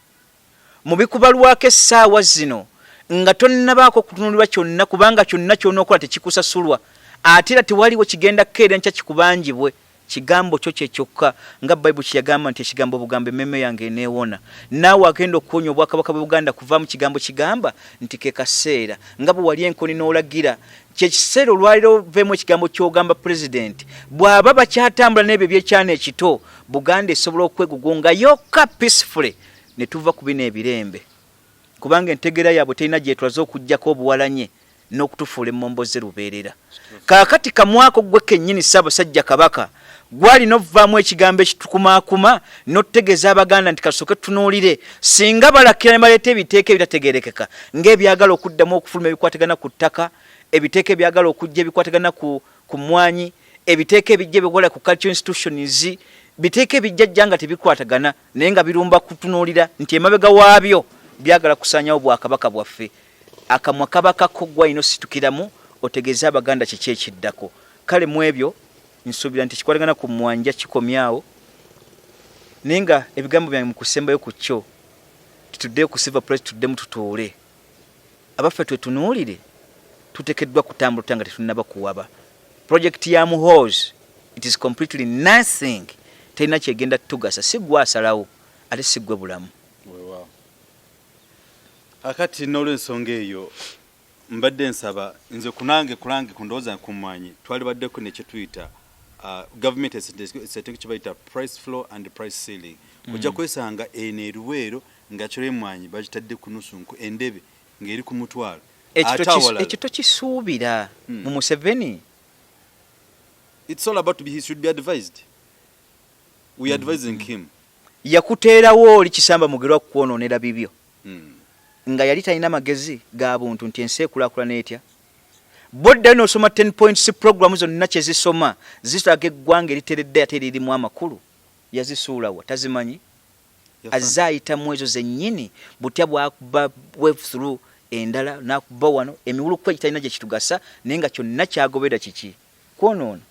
mu bikubalwako essaawa zino nga tonnabaako kutunulirwa kyonna kubanga kyonna ky'onookola tekikusasulwa ate era tewaliwo kigenda kukeera enkya kikubanjibwe. Kigambo kyo kye kyokka, nga Bayibuli kye yagamba nti, Ekigambo obugambo emmeeme yange eneewona. Naawe agenda okuwonya Obwakabaka bw'e Buganda kuvaamu kigambo kigamba nti ke kaseera. Nga bwe walya enkoni n'olagira, kye kiseera olwaleero oveemu ekigambo ky'ogamba Pulezidenti. Bw'aba bakyatambula n'ebyo eby'ekyana ekito, Buganda esobola okwegugunga yokka peacefully ne tuva ku bino ebirembe. Kubanga entegeera yaabwe terina gy'etulaze okuggyako obuwalanye n'okutufuula emmomboze lubeerera. Kaakati kamwako ggwe kennyini Ssaabasajja Kabaka gw'alina okuvaamu ekigambo ekitukumaakuma n'otutegeeza Abaganda nti katusooke tutunuulire singa balakira ne baleeta ebiteeka ebitategeerekeka ng'ebyagala okuddamu okufuluma ebikwatagana ku ttaka, ebiteeka ebyagala okujja ebikwatagana ku ku mmwanyi, ebiteeka ebijja ebikola ku cultural institutions, biteeka ebijjajja nga tebikwatagana naye nga birumba kutunuulira nti emabega waabyo byagala kusaanyawo Bwakabaka bwaffe. Akamwa kaba kako ggwe alina ositukiramu otegeeze Abaganda kiki ekiddako. Kale mu ebyo nsuubira nti ekikwatagana ku mmwanyi nja kukikomya awo naye nga ebigambo byange mu kusembayo ku kyo nti tuddeyo ku Silver Plate tuddemu tutuule abaffe twetunuulire tutekeddwa kutambula tutya nga tetunnaba kuwaba. Project ya Muhoozi it is completely nothing, terina kyegenda tugasa, si ggwe asalawo ate si ggwe bulamu. Weewaawo. Kakati n'olwensonga eyo mbadde nsaba nze kunange kulange ku ndowooza ku mmwanyi twalibaddeko ne kyetuyita gavumenti esetinga kye bayita price floor and price ceiling. Ojja kwesanga eno e Luweero nga kiro emmwanyi bagitadde ku nusu nku endebe ng'eri ku mutwalo. Ate awalala. Ekyo tokisuubira mu Museveni. It's all about he should be advised. We are advising him. Yakuteerawo oli kisamba mugerwa kukwonoonera bibyo. Nga yali talina magezi ga buntu nti ensi ekulaakulana etya? Bw'oddayo n'osoma Ten Points Program zonna kye zisoma zitulaga eggwanga eriteredde ate eririmu amakulu. Yazisuula wa? Tazimanyi? Azze ayita mu ezo zennyini, butya bwakuba wave through endala nakuba wano emiwulukwa egitalina gye kitugasa, naye nga kyonna kyagobera kiki? Kwonoona.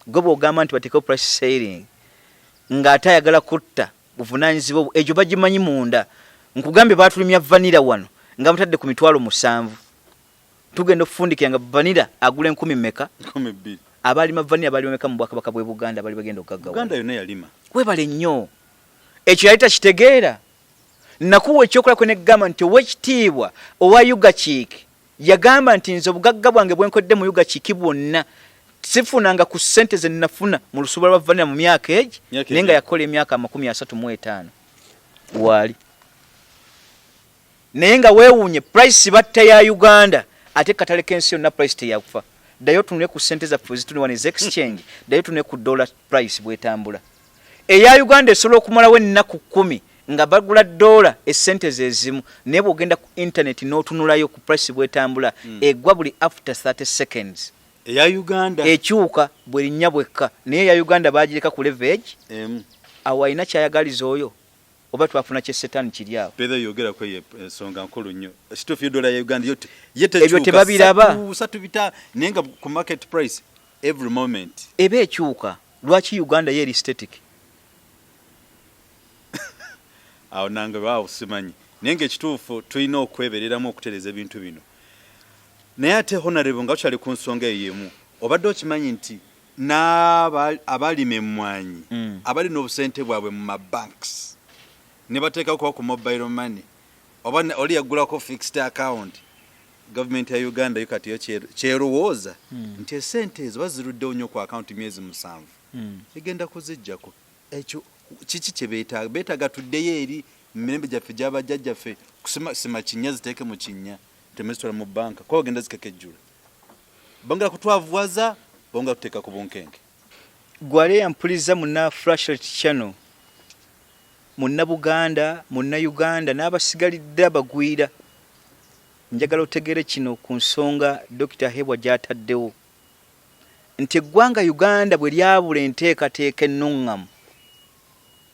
Gwe bw'ogamba nti bateekewo price ceiling ng'ate ayagala kutta buvunaanyizibwa obwo, egyo bagimanyi munda. Nkugambye baatulimya vanilla wano nga mutadde ku 70,000, tugenda okufundikira nga vanilla agula enkumi mmeka? 2000. Abalima vanilla bali bameka mu bwakabaka bw'e Buganda bali bagenda okugaggawala? Uganda yonna yalima. Webale nnyo. Ekyo yali takitegeera. Nakuwa ekyokulabirako ne ggamba nti owekitiibwa owa Ugachick yagamba nti nze obugagga bwange bwenkodde mu Ugachick bwonna sifunanga ku ssente ze nafuna mu lusuubula lwa vanilla mu myaka egi, naye nga yakola emyaka 35 waali, naye nga weewuunye price batta ya Uganda, ate katale k'ensi yonna price teyakufa. Ddayo otunule ku ssente zaffe wezitunula wano eza exchange, ddayo otunule ku dollar price bwetambula. Eya Uganda esobola okumalawo ennaku 10 nga bagula dola essente zezimu, naye bwogenda ku internet n'otunulayo ku price bwetambula, egwa buli after 30 seconds. Eya Uganda. Ekyuka bwerinnya bwekka, naye eya Uganda bagireka ku leverage. Emu. Awo alina kyayagaliza oyo oba twafuna kyesetaani kiri awo. Betha, yogera ku eyo ensonga nkulu nnyo. Ekituufu yo dola ya Uganda yo ye Ebyo tekyuka. Tebabiraba. Satu bita, naye nga ku market price every moment eba ekyuka. Lwaki Uganda ye eri static? Awo nange waawo simanyi, naye nga ekituufu tulina okwebereramu okutereeza ebintu bino. Naye ate honorable, nga tukyali ku nsonga eyo emu, obadde okimanyi nti n'abalima emmwanyi abalina obusente bwabwe mu mabanks ne bateekako kuba ku mobile money oba oli yaggulako fixed account, gavumenti ya Uganda yo kati yo kyerowooza nti esente ezo baziruddewo nnyo ku account myezi 7, egenda kuzijjako. Ekyo kiki kye beetaaga? Beetaaga tuddeyo eri mu mirembe gyaffe gy'abajjajjaffe, kusima sima kinnya, ziteeke mu kinnya, temuzitwala mu banka kuba bagenda zikekejjula, bongera kutwavuwaza, bongera kuteeka ku bunkenke. Gwali eyampuliza munna Flashlight Channel, munna Buganda, munna Uganda n'abasigalidde abagwira, njagala otegere kino ku nsonga Dr. Hebwa gy'ataddewo nti eggwanga Uganda bwe lyabula enteekateeka ennuŋŋamu,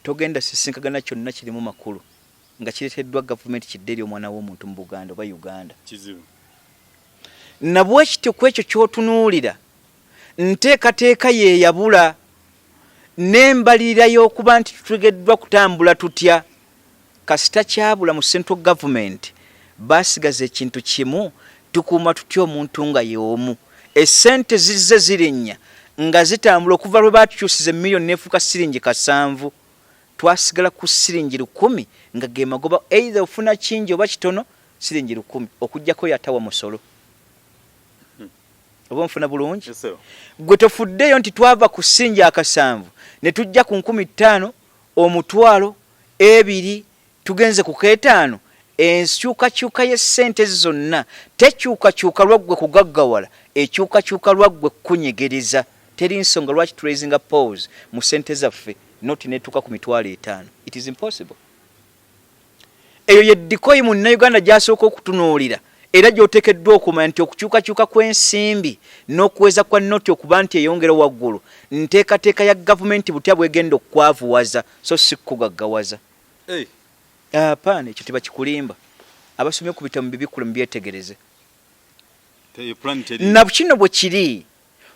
togenda sisinkagana kyonna kirimu makulu nga kireeteddwa gavumenti kidde eri omwana w'omuntu mu Buganda oba Uganda. Kizibu. Nabwekityo ku ekyo ky'otunuulira, nteekateeka ye yabula n'embalirira y'okuba nti tutegeddwa kutambula tutya. Kasita kyabula mu central government, basigaza ekintu kimu: tukuuma tutya omuntu nga y'omu? Essente zizze zirinnya nga zitambula okuva lwe batukyusiza emiliyoni neefuuka siringi 7. Twasigala ku siringi 1000 nga ge magoba, either ofuna kingi oba kitono, siringi 1000, okugjako yatawa musolo. Oba onfuna bulungi? Gwe tofuddeeyo nti twava ku siringi 7 ne tujja ku 5000, 20,000, 2, tugenze ku 5,000. Enkyukakyuka y'essente zonna tekyukakyuka lwaggwe kugaggawala, ekyukakyuka lwaggwe kukunyegereza. Teri nsonga lwaki turaisinga pause mu ssente zaffe noti netuuka ku 50,000. It is impossible. Eyo ye decoy munnayuganda gy'asooka okutunuulira, era gy'oteekeddwa okumanya nti okukyukakyuka kw'ensimbi n'okuweza kwa noti okuba nti eyongera waggulu nteekateeka ya gavumenti butya bwegenda okukwavuwaza, so si kukugaggawaza. Apaana, ekyo tebakikulimba. Abasomye ku bitabo mubibikule mubyetegereze. Na kino bwe kiri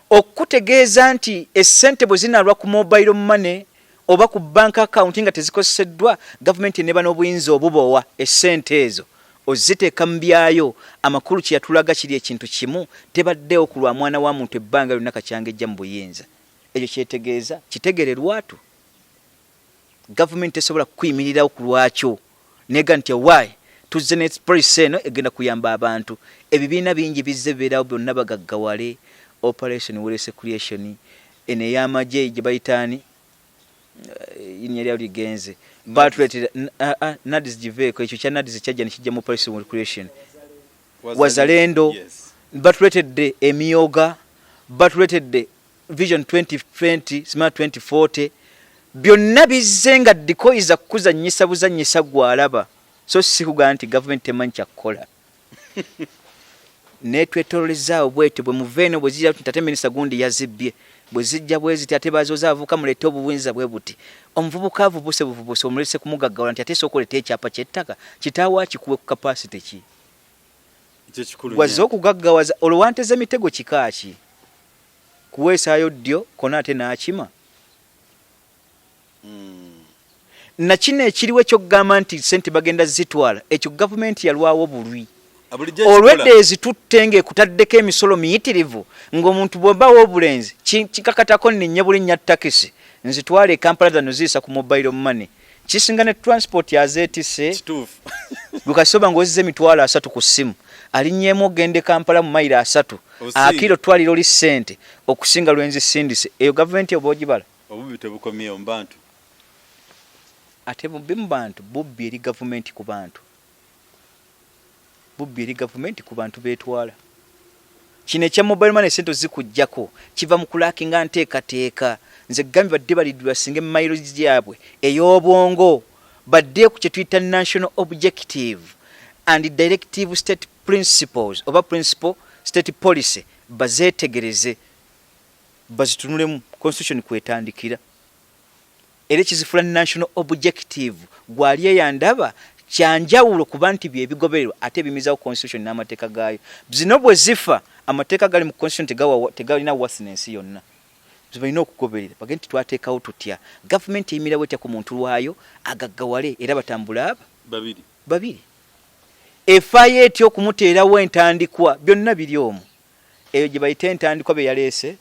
okukutegeeza nti essente bwe zinaalwa ku mobile money oba ku bank account nga tezikozeseddwa, gavumenti eneba n'obuyinza obubowa essente ezo oziteeka mu byayo. Amakulu kyeyatulaga kiri ekintu kimu: tebaddeewo ku lwa mwana wa muntu ebbanga lyonna kakyanga ejja mu buyinza. Ekyo kyetegeeza kitegere lwatu, gavumenti tesobola kukuyimirirawo ku lwakyo nega nti why tuzze ne policy eno egenda kuyamba abantu. Ebibiina bingi bizze bibeerawo, byonna bagaggawale. Operation Wealth Creation eno ey'amagye gye bayitaani, linnya lyayo ligenze, batuleetera NAADS, giveeko. Ekyo kya NAADS kyajja ne kijja mu Operation Wealth Creation. Wazalendo batuleetedde, emyoga batuleetedde, Vision 2020, Smart 2040, byonna bizze nga decoys kukuzannyisa buzannyisa gwalaba, so si kugamba nti gavumenti temanyi kyakukola. Netwetololezaawo bwetyo bwe muva eno bwe zira nti ate minisita gundi yazibbye. Bwe zijja bwe ziti ate bazooza abavubuka, muleete obuyinza bwe buti. Omuvubuka avubuse buvubuse omulese kumugaggawala nti ate sooka oleete ekyapa ky'ettaka, kitaawo akikuwe ku capacity ki? Gwazze okugaggawaza olwo wanteze mitego kika ki? Kuweesaayo ddyo kona ate n'akima? Nakino ekiriwo ekyokugamba nti sente bagenda zitwala, ekyo gavumenti yalwawo bulwi. Olwedda ezitutte ng'ekutaddeko emisolo miyitirivu, ng'omuntu bw'oba w'obulenzi kikakatako nninye bulinnya takisi nzitwale e Kampala zano ziyisa ku mobile money, kisinga ne transport azeetisse. Gwe kasita oba ng'ozizza 30,000 ku ssimu, alinnyeemu okugenda e Kampala mu mayiro 30, akira otwalira oli ssente okusinga lwe nzisindise. Eyo gavumenti oba ogibala? Obubbi tebukomyewo mu bantu. Ate bubbi mu bantu, bubbi eri gavumenti ku bantu. Bubbi eri gavumenti ku bantu beetwala. Kino ekya mobile money ssente ozikuggyako kiva mu kulaakinga nteekateeka. Nze gambye badde balidulasinga emayiro gyabwe ey'obwongo, badde ku kye tuyita national objective and directive state principles oba principle state policy, bazeetegereze, bazitunulemu constitution kwetandikira era ekizifula national objective. Gwali eyandaba kyanjawulo kuba nti byebigobererwa ate ebimizawo constitution n'amateeka gaayo. Zino bwe zifa, amateeka gali mu constitution tegalina worthiness yonna. Balina okugoberera bagende nti twateekawo tutya gavumenti eyimirawo etya ku muntu lwayo agaggawale era batambule aba babiri babiri, efaayo etya okumuteerawo entandikwa, byonna biri omwo. Eyo gye bayita entandikwa be yaleese.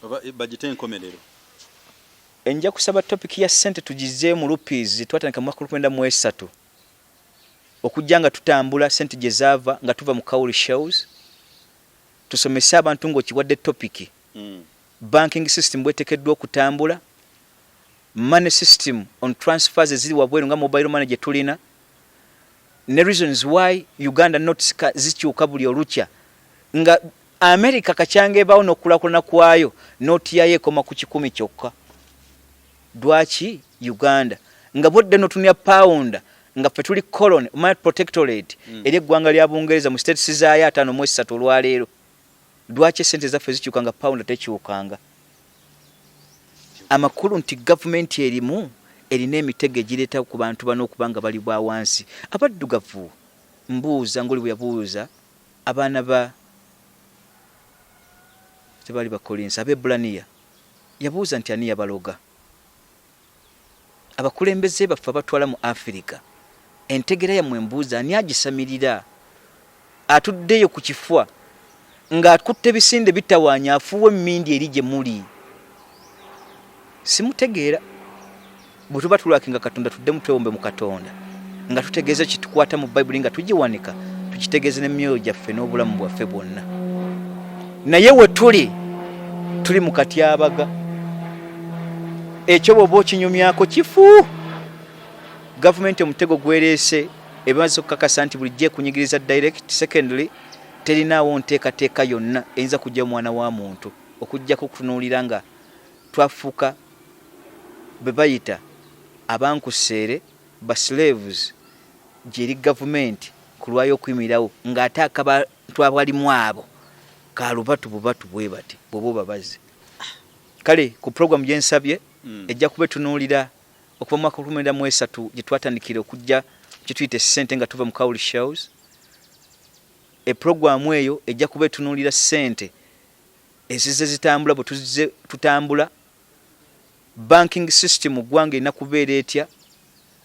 Oba bagite enkomerero. Nja kusaba topic ya ssente tugize mu rupees zetwatandika mu mwaka 1993 okujja nga tutambula ssente gye zaava nga tuva mu cowrie shells, tusomese abantu ng'okiwadde topic. Banking system bwetekeddwa okutambula, money system on transfers eziri wabweru nga mobile money gye tulina, ne reasons why Uganda notes zikyuka buli olukya, nga America kacyanga ebaawo n'okukulakulana kwayo nooti yayo ekoma ku 100 kyokka. Lwaki Uganda nga bwodda notunya pound nga ffe tuli colony omanya protectorate eri eggwanga lya Bungereza mu states zaayo 53 olwaleero, lwaki esente zaffe zikyuka nga pound tekyukanga? Amakulu nti gavumenti erimu erina emitego egireeta ku bantu bano okuba nga bali bwa wansi. Abaddugavu mbuuza ng'oli bwe yabuuza abaana ba tebaali Bakolinsi, Abebbulaniya, yabuuza nti ani yabaloga? Abakulembeze baffe abatwala mu Afirika, entegeera yammwe mbuuza ani agisamirira? Atuddeeyo ku kifwa ng'akutte bisinde bitawaanya afuuwa emmindi eri gye muli. Simutegeera. Bwe tuba tulwakinga Katonda, tuddemu twewombe mu Katonda nga tutegeeza kitukwata mu Bayibuli, nga tugiwanika tukitegeeze n'emyoyo gyaffe n'obulamu bwaffe bwonna. Naye we tuli, tuli mu katyabaga. Ekyo bw'oba okinyumyako kifu. Gavumenti omutego gwereese emaze okukakasa nti bulijjo ekunyigiriza direct. Secondly, terinaawo nteekateeka yonna eyinza kujja omwana wa muntu okujjako okutunuulira nga twafuuka be bayita abankuseere ba slaves gyeri gavumenti ku lwayo okuyimirirawo, ng'ate akabantu abalimu abo kalubatu bubatu bwe bati bw'oba obabaze. Kale ku program gye nsabye ejja kuba etunuulira okuva mu mwaka 1993 gye twatandikira okujja kye tuyita essente nga tuva mu cowrie shells. Epuroguramu eyo ejja kuba etunuulira ssente ezizze zitambula bwe tuzze tutambula, banking system mu ggwanga erina kubeera etya,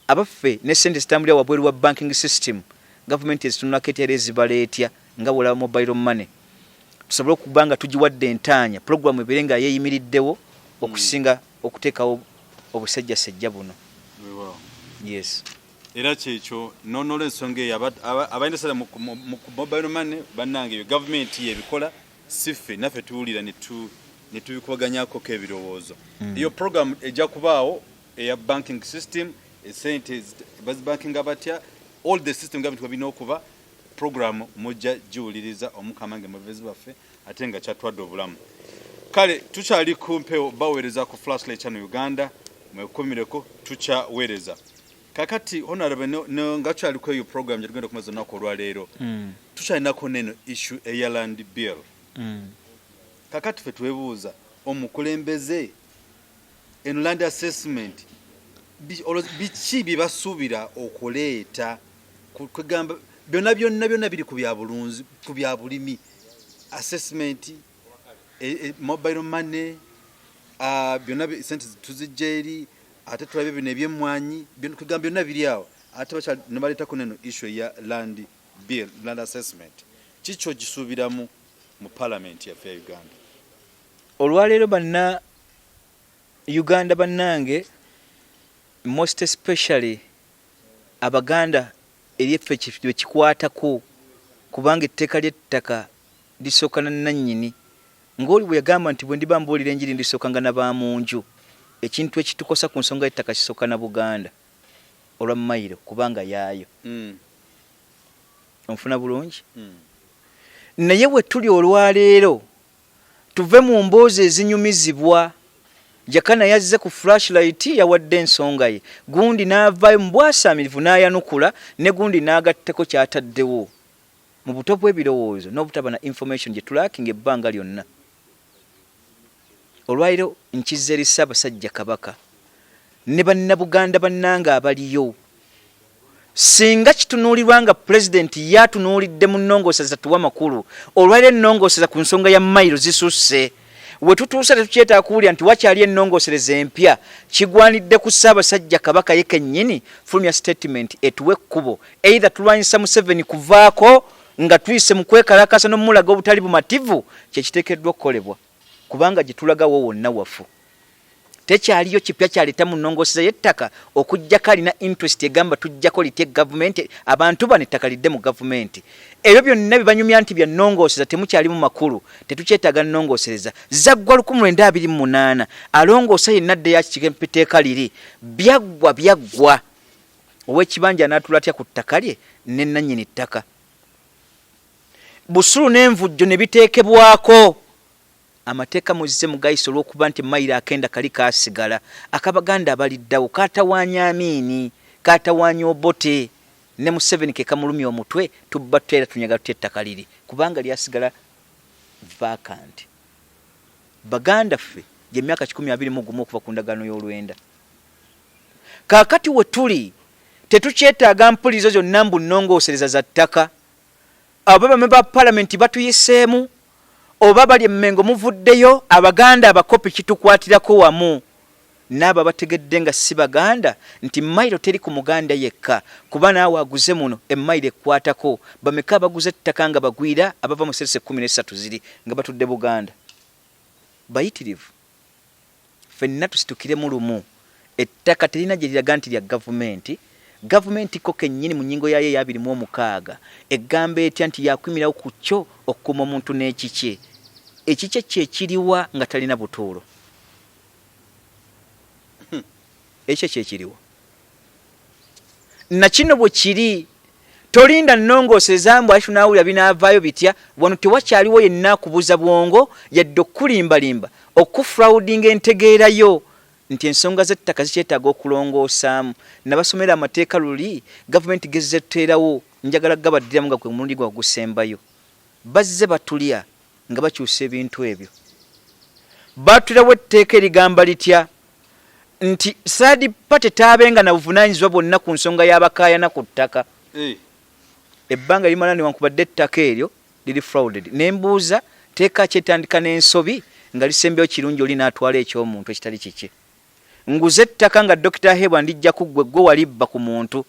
abaffe ne ssente ezitambulira wabweru wa banking system gavumenti ezitunulako etya era ezibala etya nga bw'olaba mobile money, tusobole okuba nga tugiwadde entaanya pulogulaamu ebeere nga yeeyimiriddewo okusinga okuteekawo obusejjasejja buno. Yes. Era kyekyo nonola ensonga eyo abalina sala mu mobile money, bannange, eyo gavumenti yebikola, si ffe. Naffe tuwulira ne tubikubaganyako ebirowoozo. Eyo program ejja kubaawo eya banking system, esente bazibankinga batya, all the system government webirina okuba. Program mujja giwuliriza. Omukama nge muvezi baffe ate nga kyatwadde obulamu. Kale tukyali ku mpewo baweereza ku Flashlight Channel Uganda, mwekumireko, tukyaweereza kakati. Honorable, nga tukyali ku eyo program gyetugenda okumaza olunaku olwaleero, tukyalinako neno issue eya land bill. Kakati fe twebuuza Omukulembeze eno land assessment, biki bye basuubira okuleeta? Kwegamba byonna byonna byonna biri ku bya bulunzi, ku bya bulimi, assessment, mobile money, byonna sente tuzijja eri, ate tulabe bino ebyemmwanyi, kwegamba byonna biri awo. Ate nebaleetako neno issue eya land bill, land assessment. Kiki ogisuubiramu mu parliament yaffe ya Uganda? Olwaleero, banna Uganda bannange, most especially Abaganda, eryeffe ekikwatako, kubanga etteeka ly'ettaka lisooka na nannyini, ng'oli bwe yagamba nti bwe ndiba mbuulira enjiri ndisookanga na bamunju. Ekintu ekitukosa ku nsonga y'ettaka kisooka na Buganda olwa mayiro, kubanga yaayo. Onfuna bulungi? Naye bwe tuli olwaleero, tuve mu mboozi ezinyumizibwa. Jakana yazze ku Flashlight, yawadde ensonga ye, gundi n'avaayo mu bwasaamirivu n'ayanukula, ne gundi n'agatteko kyataddewo mu buto bw'ebirowoozo n'obutaba na information gye tulackinga ebbanga lyonna. Olwaliro nkiza eri Ssaabasajja Kabaka ne Bannabuganda bannange abaliyo. Singa kitunuulirwa nga Pulezidenti ye atunuulidde mu nnongooseza tuwa makulu, olwaliro ennongooseza ku nsonga ya mayiro zisusse. We tutuuse tetukyetaaga kuwulira nti wakyali ennongoosereza empya. Kigwanidde ku Ssaabasajja Kabaka ye kennyini fulumya statement etuwe ekkubo, either tulwanyisa Museveni kuvaako nga tuyise mu kwekalakaasa n'omulaga obutali bumativu, kye kiteekeddwa okukolebwa, kubanga gye tulagawo wonna wafu. Tekyaliyo kipya kyaleeta mu nnongooseza y'ettaka, okuggyako alina interest egamba tujjako litye gavumenti, abantu bano ettaka lidde mu gavumenti. Ebyo byonna bye banyumya nti bya nnongooseza temukyalimu makulu. Tetukyetaaga nnongoosereza, zaggwa 1928. Alongoosa yenna addeyo akiteeka liri. Byaggwa, byaggwa. Ow'ekibanja anaatula atya ku ttaka lye ne nannyini ttaka? Busulu n'envujjo ne biteekebwako. Amateeka muzze mugayisa olw'okuba nti mayiro akenda kali kaasigala ak'Abaganda abaliddawo, kaatawaanya Amiini, kaatawaanya Obote ne Museveni, ke kamulumya omutwe. Tubba tutya era tunyaga tutya ettaka liri, kubanga lyasigala vacant? Baganda ffe gy'emyaka 121 okuva ku ndagaano y'olwenda. Kaakati we tuli tetukyetaaga mpulirizo zonna mbu nnongoosereza za ttaka. Abo bamwe ba palamenti batuyiseemu oba bali emmengo, muvuddeyo Abaganda abakopi, kitukwatirako wamu n'abo abategedde nga si Baganda nti mayiro teri ku Muganda yekka, kuba naawe aguze muno emayiro ekkwatako. Bameka abaguze ettaka nga bagwira abava mu serisi 13 ziri nga batudde Buganda? Bayitirivu. Ffenna tusitukiremu lumu. Ettaka terina gye liraga nti lya gavumenti. Gavumenti ko kennyini mu nnyingo yaayo eya 26 egamba etya nti yaakuyimirawo ku kyo okukuuma omuntu n'ekikye? Ekikye kye kiriwa nga talina butuulo? Ekikye kye kiriwa? Na kino bwe kiri. Tolinda nnongoosereza mbu ate tunaawulira binaavaayo bitya. Wano tewakyaliwo yenna akubuza bwongo yadde okukulimbalimba, okukufraudinga entegeera yo nti ensonga z'ettaka zikyetaaga okulongoosaamu. Nabasomera amateeka luli gavumenti gezze etuteerawo, njagala kugabaddiramu nga gwe mulundi gwange ogusembayo. Bazze batulya nga bakyusa ebintu ebyo. Baatuterawo etteeka erigamba litya? Nti third party taabenga na buvunaanyizibwa bwonna ku nsonga y'abakaayana ku ttaka. Ebbanga limala newankubadde ettaka eryo liri frauded. Ne mbuuza, tteeka ki etandika n'ensobi nga lisembyeyo kirungi oli n'atwala eky'omuntu ekitali kikye? Nguze ettaka nga Dokita Hebwa ndijja ku ggwe, ggwe walibba ku muntu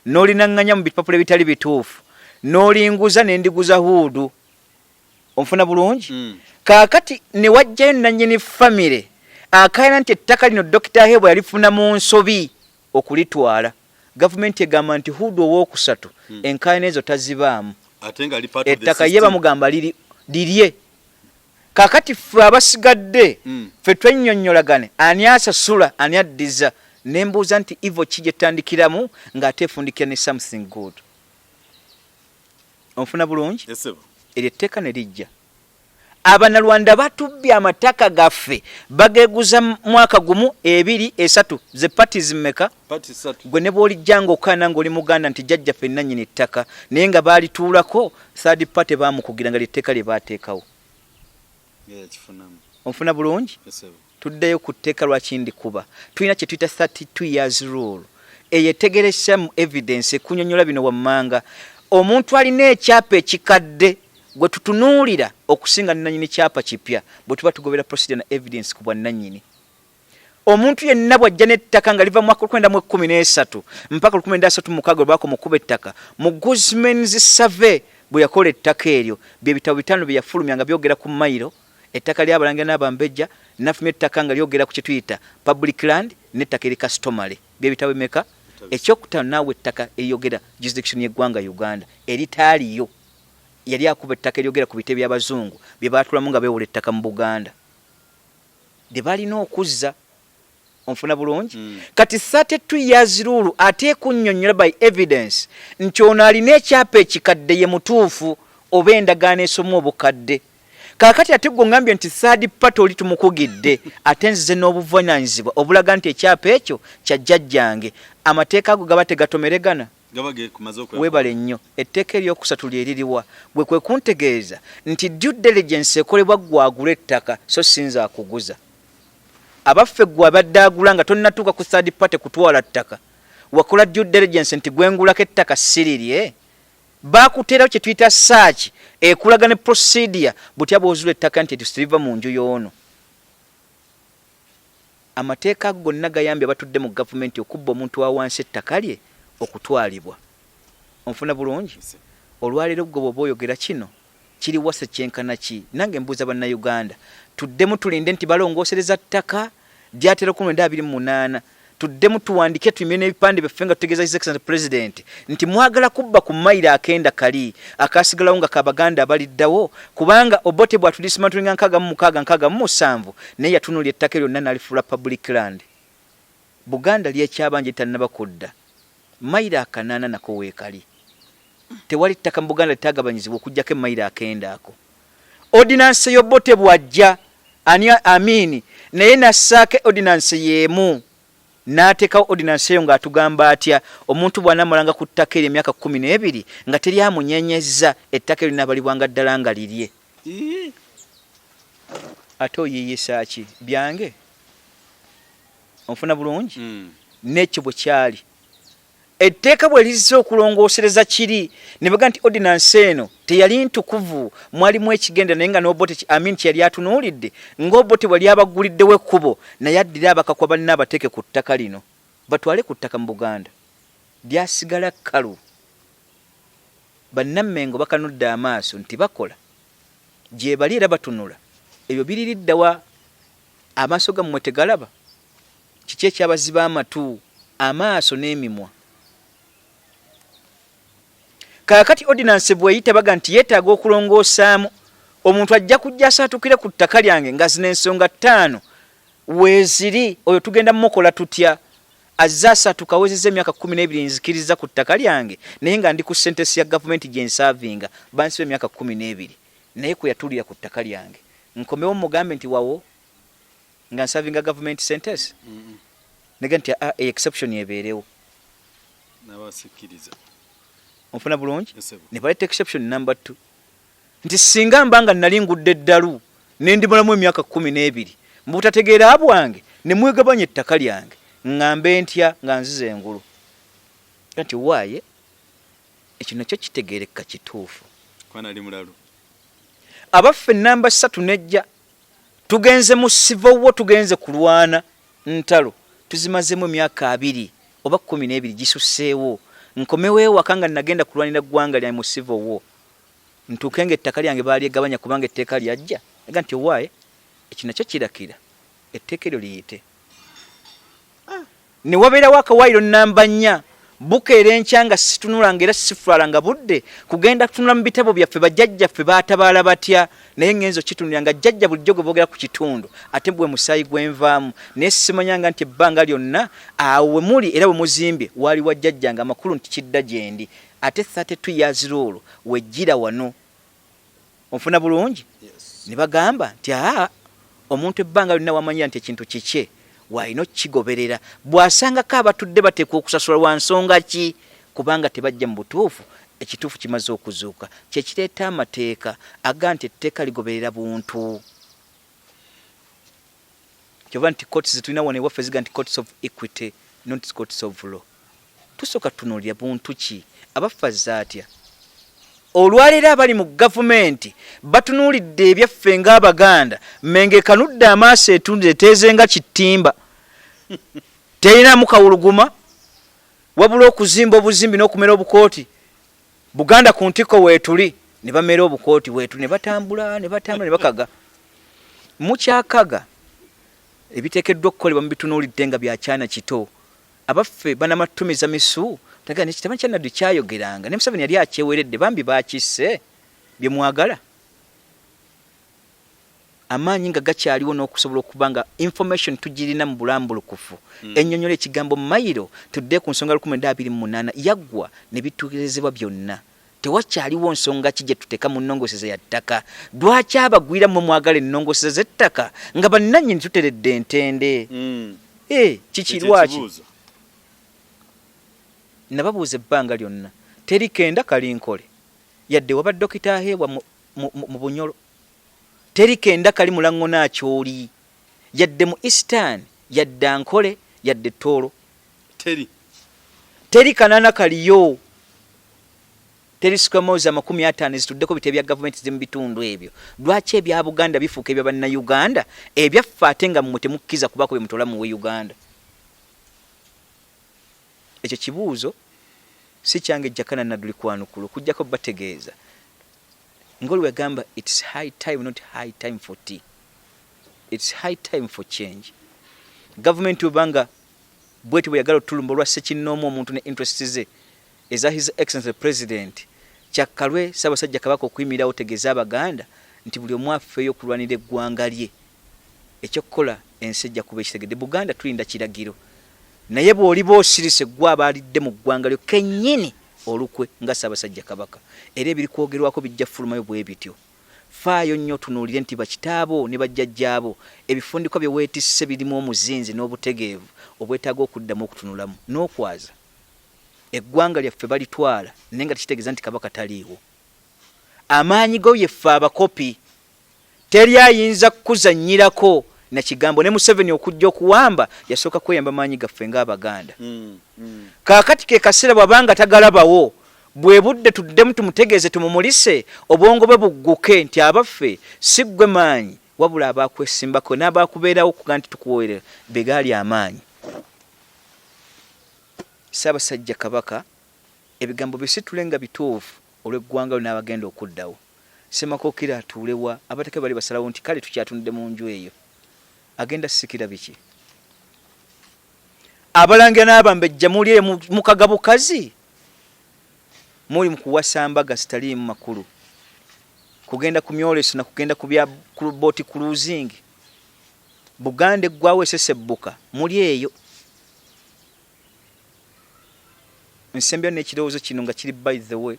n'olinaŋŋanya mu bipapula ebitali bituufu n'olinguza ne ndiguza Huudu. Onfuna bulungi? Kaakati ne wajjayo nnannyini famire akaayana nti ettaka lino Dokita Hebwa yalifuna mu nsobi okulitwala. Gavumenti egamba nti Huudu owookusatu enkaayana ezo tazibaamu. Ate nga ali part of the Ettaka ye system. Bamugamba liri lirye. Kaakati ffe abasigadde ffe twennyonnyolagane ani asasula, ani addiza. Ne mbuuza nti evil ki gye tutandikiramu ng'ate efundikira ne something good? Onfuna bulungi? Yes, sir. Eryo etteeka ne lijja. Abanyarwanda batubbye amataka gaffe, bageguza mwaka gumu, ebiri, esatu, ze parties mmeka? Party ssatu. Gwe ne bw'olijja ng'okaana ng'oli Muganda nti jjajjaffe nannyini ttaka, naye nga baalituulako, third party baamukugira nga ly'etteeka lye baateekawo. Nga yakifunamu. Onfuna bulungi? Tuddeyo ku tteeka lwaki ndikuba. Tulina kye tuyita 32 years rule eyo etegeresa mu evidence ekunyonyola bino wammanga. Omuntu alina ekyapa ekikadde gwe tutunuulira okusinga nanyini kyapa kipya bwe tuba tugobera procedure na evidence ku bwannannyini. Omuntu yenna bw'ajja n'ettaka nga liva mu mwaka 1913 mpaka 1936 lwe baakoma okukuba ettaka, mu Guzman's survey bwe yakola ettaka eryo, bye bitabo bitaano bye yafulumya nga byogera ku mayiro, ettaka ly'Abalangira n'Abambejja, n'afulumya ettaka nga lyogera ku kye tuyita public land n'ettaka eri customary. Bye bitabo bimeka? Ekyokutaano n'awa ettaka eryogera jurisdiction y'eggwanga Uganda eritaaliyo. Yali akuba ettaka eryogera ku bitebe by'Abazungu bye baatulamu nga beewola ettaka mu Buganda. Lye balina okuzza. Onfuna bulungi? Kati 32 years rule ate ekunnyonnyola by evidence nti ono alina ekyapa ekikadde ye mutuufu oba endagaano esomwa obukadde. Kaakati ate gwe ongambye nti third party oli tumukugidde, ate nzize n'obuvunaanyizibwa obulaga nti ekyapa ekyo kya jjajjange. Amateeka ago gaba tegatomeregana? Weebale nnyo. Etteeka eryokusatu lye liriwa? Gwe kwe kuntegeeza nti due diligence ekolebwa ggwe agula ettaka so si nze akuguza. Abaffe ggwe abadde agula nga tonnatuuka ku third party kutwala ttaka, wakola due diligence nti gwe ngulako ettaka si lirye? Baakuteerawo kye tuyita search ekulaga ne procedure butya bw'ozula ettaka nti eryo siriva mu nju y'ono. Amateeka ago gonna gayambye abatudde mu gavumenti okubba omuntu wa wansi ettaka lye okutwalibwa. Onfuna bulungi? Olwaleero ggwe bw'oba oyogera kino kiri wase kyenkana ki? Nange mbuuza Bannayuganda, tuddemu tulinde nti balongoosereza ttaka lyatera 1928, tuddemu tuwandike tuyimire n'ebipande byaffe nga tutegeeza His Excellency President nti mwagala kubba ku mayiro akenda kali akaasigalawo nga ka Baganda abaliddawo, kubanga Obote bw'atudismantlinga 66, 67 naye yatunuulira ettaka eryo lyonna n'alifuula public land. Buganda lyekyabanja eritannaba kudda mayiro akanaana nako weekali. Tewali ttaka mu Buganda litaagabanyizibwa okuggyako emayiro akenda ako. Ordinance y'Obote bw'ajja ani Amin naye n'assaako ordinance y'emu n'ateekawo ordinance eyo ng'atugamba atya omuntu bw'anaamalanga ku ttaka eryo emyaka 12 nga teri amunyenyezza ettaka eryo linaabalibwanga ddala nga lirye. Ate oyiiyisa ki byange? Onfuna bulungi? N'ekyo bwe kyali. Etteeka bwe lizze okulongoosereza kiri ne baga nti ordinance eno teyali ntukuvu, mwalimu ekigenda naye nga n'Obote Amin kye yali atunuulidde ng'Obote bwe yali abagguliddewo ekkubo naye addire abakakwa banne abateeke ku ttaka lino batwale ku ttaka mu Buganda lyasigala kkalu. Bannammengo bakanudde amaaso nti bakola gyebali era batunula ebyo biriridda wa? Amaaso gammwe tegalaba? Kiki ekyabaziba amatu, amaaso n'emimwa? Kaakati ordinance bw'eyita baga nti yeetaaga okulongoosaamu, omuntu ajja kujja asaatukire ku ttaka lyange nga zino ensonga ttaano weeziri, oyo tugenda mukola tutya? Azze asaatuka awezezza emyaka 12 nzikiriza ku ttaka lyange naye nga ndi ku sentence ya gavumenti gye nsaavinga, bansiba emyaka 12 naye kwe yatuulira ku ttaka lyange. Nkomewo mmugambe nti wawo nga nsavinga government sentence nega nti a exception ebeerewo nabasikiriza onfuna bulungi ne baleeta exception number 2 nti singa mba nga nali ngudde eddalu ne ndimalamu emyaka 12 mu butategeera bwange ne mwegabanya ettaka lyange ŋŋambe ntya nga nziza engulu nti waaye ekyo nakyo kitegeereka kituufu. Abaffe nnamba ssatu nejja Tugenze mu civil war, tugenze kulwana ntalo, tuzimazemu emyaka abiri oba 12 gisusseewo. Nkomewo ewaka nga nagenda kulwanira ggwanga lyange mu civil war, ntuuke nga ettaka lyange baalyegabanya kubanga etteeka lyajja? Aga nti owaaye ekyo nakyo kirakira etteeka eryo liyite. Ne wabeerawo akawaayiro nnamba nnya. Bukeera enkya nga situnula nga era sifulala nga budde kugenda kutunula mu bitabo byaffe bajjajjaffe baatabaala batya, naye ŋŋenze okukitunulira nga jjajja bulijjo gwe boogera ku kitundu ate gwe musaayi gwe nvaamu, naye simanyanga nti ebbanga lyonna awo we muli era we muzimbye waali wa jjajjange, amakulu nti kidda gyendi. Ate 32 years rule w'ejjira wano. Onfuna bulungi? Ne bagamba nti aa omuntu ebbanga lyonna wamanyira nti ekintu kikye w'alina okukigoberera. Bw'asangako abatudde bateekwa okusasula lwa nsonga ki? Kubanga tebajja mu butuufu, ekituufu kimaze okuzuuka. Kye kireeta amateeka aga nti etteeka ligoberera buntu. Kyova nti courts zetulina wano ewaffe ziga nti courts of equity, not courts of law. Tusooka tutunuulira buntu ki, abaffe azze atya? Olwaleero abali mu gavumenti batunuulidde ebyaffe ng'Abaganda. Mmengo ekanudde amaaso, etunze eteeze nga kitimba, terinamu kawuluguma, wabula okuzimba obuzimbi n'okumera obukooti. Buganda ku ntikko weetuli, ne bamera obukooti weetuli, ne batambula, ne batambula, ne bakaga. Mukyakaga ebiteekeddwa okukolebwa mubitunuulidde nga byakyana kito. Abaffe banamatumiza misu tagana ekitabo kya Naddu kyayogeranga ne Museveni yali akyeweredde, bambi bakisse bye mwagala. Amaanyi nga gakyaliwo n'okusobola okuba nga information tugirina mu bulambulukufu. Ennyonnyola ekigambo mayiro, tudde ku nsonga 1928 yaggwa ne bituukirizibwa byonna. Tewakyaliwo nsonga ki gye tuteeka mu nnongooseza ya ttaka? Lwaki abagwira mmwe mwagala ennongooseza z'ettaka nga bannannyini tuteredde entende? Eh, kiki Ekyo lwaki? ekibuuzo. Nababuuza ebbanga lyonna, teri kenda kali nkole yadde waba Dokita Aheebwa mu Bunyoro, teri kenda kali Mulaŋŋona Acholi, yadde mu Eastern, yadde Ankole, yadde Tooro. Teri. Teri kanana kaliyo. Teri square miles 50 ezituddeko bitebe bya gavumenti ziri mu bitundu ebyo. Lwaki ebya Buganda bifuuka ebya Bannayuganda, ebyaffe ate nga mmwe temukkiriza kubaako bye mutoola muwe Uganda? Ekyo kibuuzo si kyange Jakana Nadduli kwanukula okuggyako bategeeza ng'oli wagamba it's high time, not high time for tea. It's high time for change. Gavumenti obanga bweti bwe yagala otulumba olwa ssekinnoomu omuntu ne interests ze eza His Excellency the President, kyakkalwe Ssaabasajja Kabaka okuyimirirawo otegeeze Abaganda nti buli omu afeeyo okulwanira eggwanga lye. Ekyokukola ensi ejja kuba ekitegedde. Buganda tulinda kiragiro, naye bw'oliba osirise ggwe abaalidde mu ggwanga lyo kennyini olukwe nga Ssaabasajja Kabaka, era ebirikwogerwako bijja kufulumayo bwe bityo. Faayo nnyo otunuulire nti bakitaabo ne bajjajjaabo ebifundikwa bye weetisse birimu omuzinzi n'obutegeevu obwetaaga okuddamu okutunulamu n'okwaza. Eggwanga lyaffe balitwala naye nga tekitegeeza nti Kabaka taliiwo. Amaanyi go ye ffe abakopi. Teri ayinza kukuzannyirako na kigambo. Ne Museveni okujja okuwamba yasooka kweyamba maanyi gaffe ng'Abaganda. Kaakati ke kaseera bw'aba nga tagalabawo, bwe budde tuddemu tumutegeeze tumumulise obwongo bwe bugguke nti abaffe si ggwe maanyi wabula abaakwesimbako n'abaakubeerawo okuga nti tukuwoerera be gaali amaanyi. Ssaabasajja Kabaka ebigambo bisitule nga bituufu olw'eggwanga lyo n'abagenda okuddawo. Ssemakookiro atuule wa? Abataka bali basalawo nti kale tukyatunudde mu nju eyo. Agenda sikira biki? Abalangira n'abambejja muli eyo mukaga bukazi, muli mu kuwasa mbaga zitaliimu makulu, kugenda ku myoleso na kugenda ku bya boat cruising. Buganda eggwawo esesebbuka muli eyo. Nsembyeyo n'ekirowoozo kino nga kiri by the way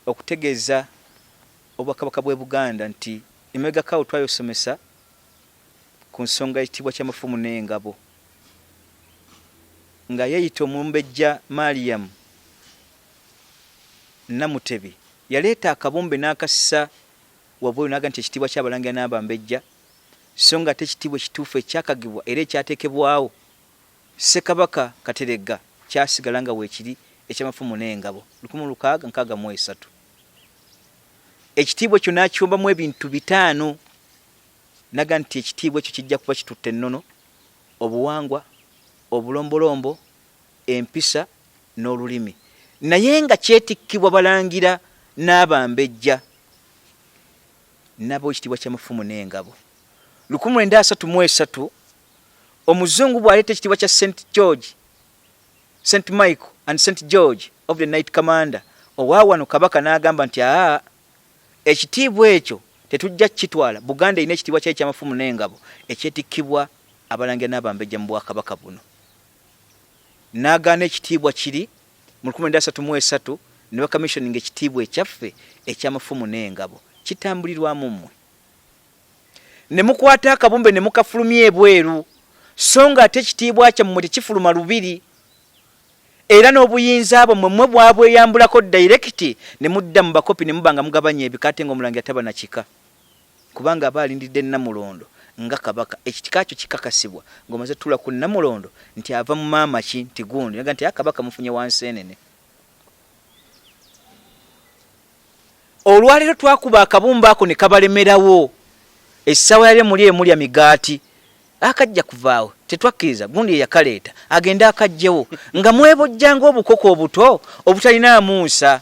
okutegeeza Obwakabaka bw'e Buganda nti emabegako awo twayosomesa ku nsonga y'ekitiibwa ky'amafumu n'engabo nga yeeyita Omumbejja Mariam Namutebi yaleeta akabumbe n'akassa wabweru n'agamba nti ekitiibwa ky'Abalangira n'Abambejja, so nga ate ekitiibwa ekituufu ekyakagibwa era ekyateekebwawo Ssekabaka Kateregga kyasigala nga weekiri eky'amafumu n'engabo 1663. Ekitiibwa ekyo n'akiwombamu ebintu bitaano n'agamba nti ekitiibwa ekyo kijja kuba kitutte ennono, obuwangwa, obulombolombo, empisa n'olulimi naye nga kyetikkibwa Balangira n'Abambejja n'ab'ekitiibwa ky'amafumu n'engabo. 1933 Omuzungu bw'aleeta ekitiibwa kya St George, St Michael and St George of the Knight Commander owa wano, Kabaka n'agamba nti aa ekitiibwa ekyo tetujja kukitwala, Buganda erina ekitiibwa kyayo eky'amafumu n'engabo ekyetikkibwa Abalangira n'Abambejja mu Bwakabaka buno. N'agaana ekitiibwa kiri mu 1933 ne bakamissioninga ekitiibwa ekyaffe eky'amafumu n'engabo kitambulirwamu mmwe. Ne mukwata akabumbe ne mukafulumya ebweru, so nga ate ekitiibwa kyammwe tekifuluma lubiri. Era n'obuyinza bwammwe mmwe bwabweyambulako dayirekiti ne mudda mu bakopi ne muba nga mugabanya ebika ate ng'Omulangira taba na kika kubanga aba alindiridde Nnamulondo. nga Kabaka. Ekika kyo kikakasibwa ng'omaze tuula ku Nnamulondo nti ava mu maama ki nti gundi naga nti Kabaka mufunye wa nseenene. Olwaleero twakuba akabumba ako ne kabalemerawo. Essaawa yalyo muli emulya migaati. Akajja kuvaawo tetwakkiriza gundi eyakaleeta agende akajjewo nga mwebojja ng'obukoko obuto obutalinaamu nsa.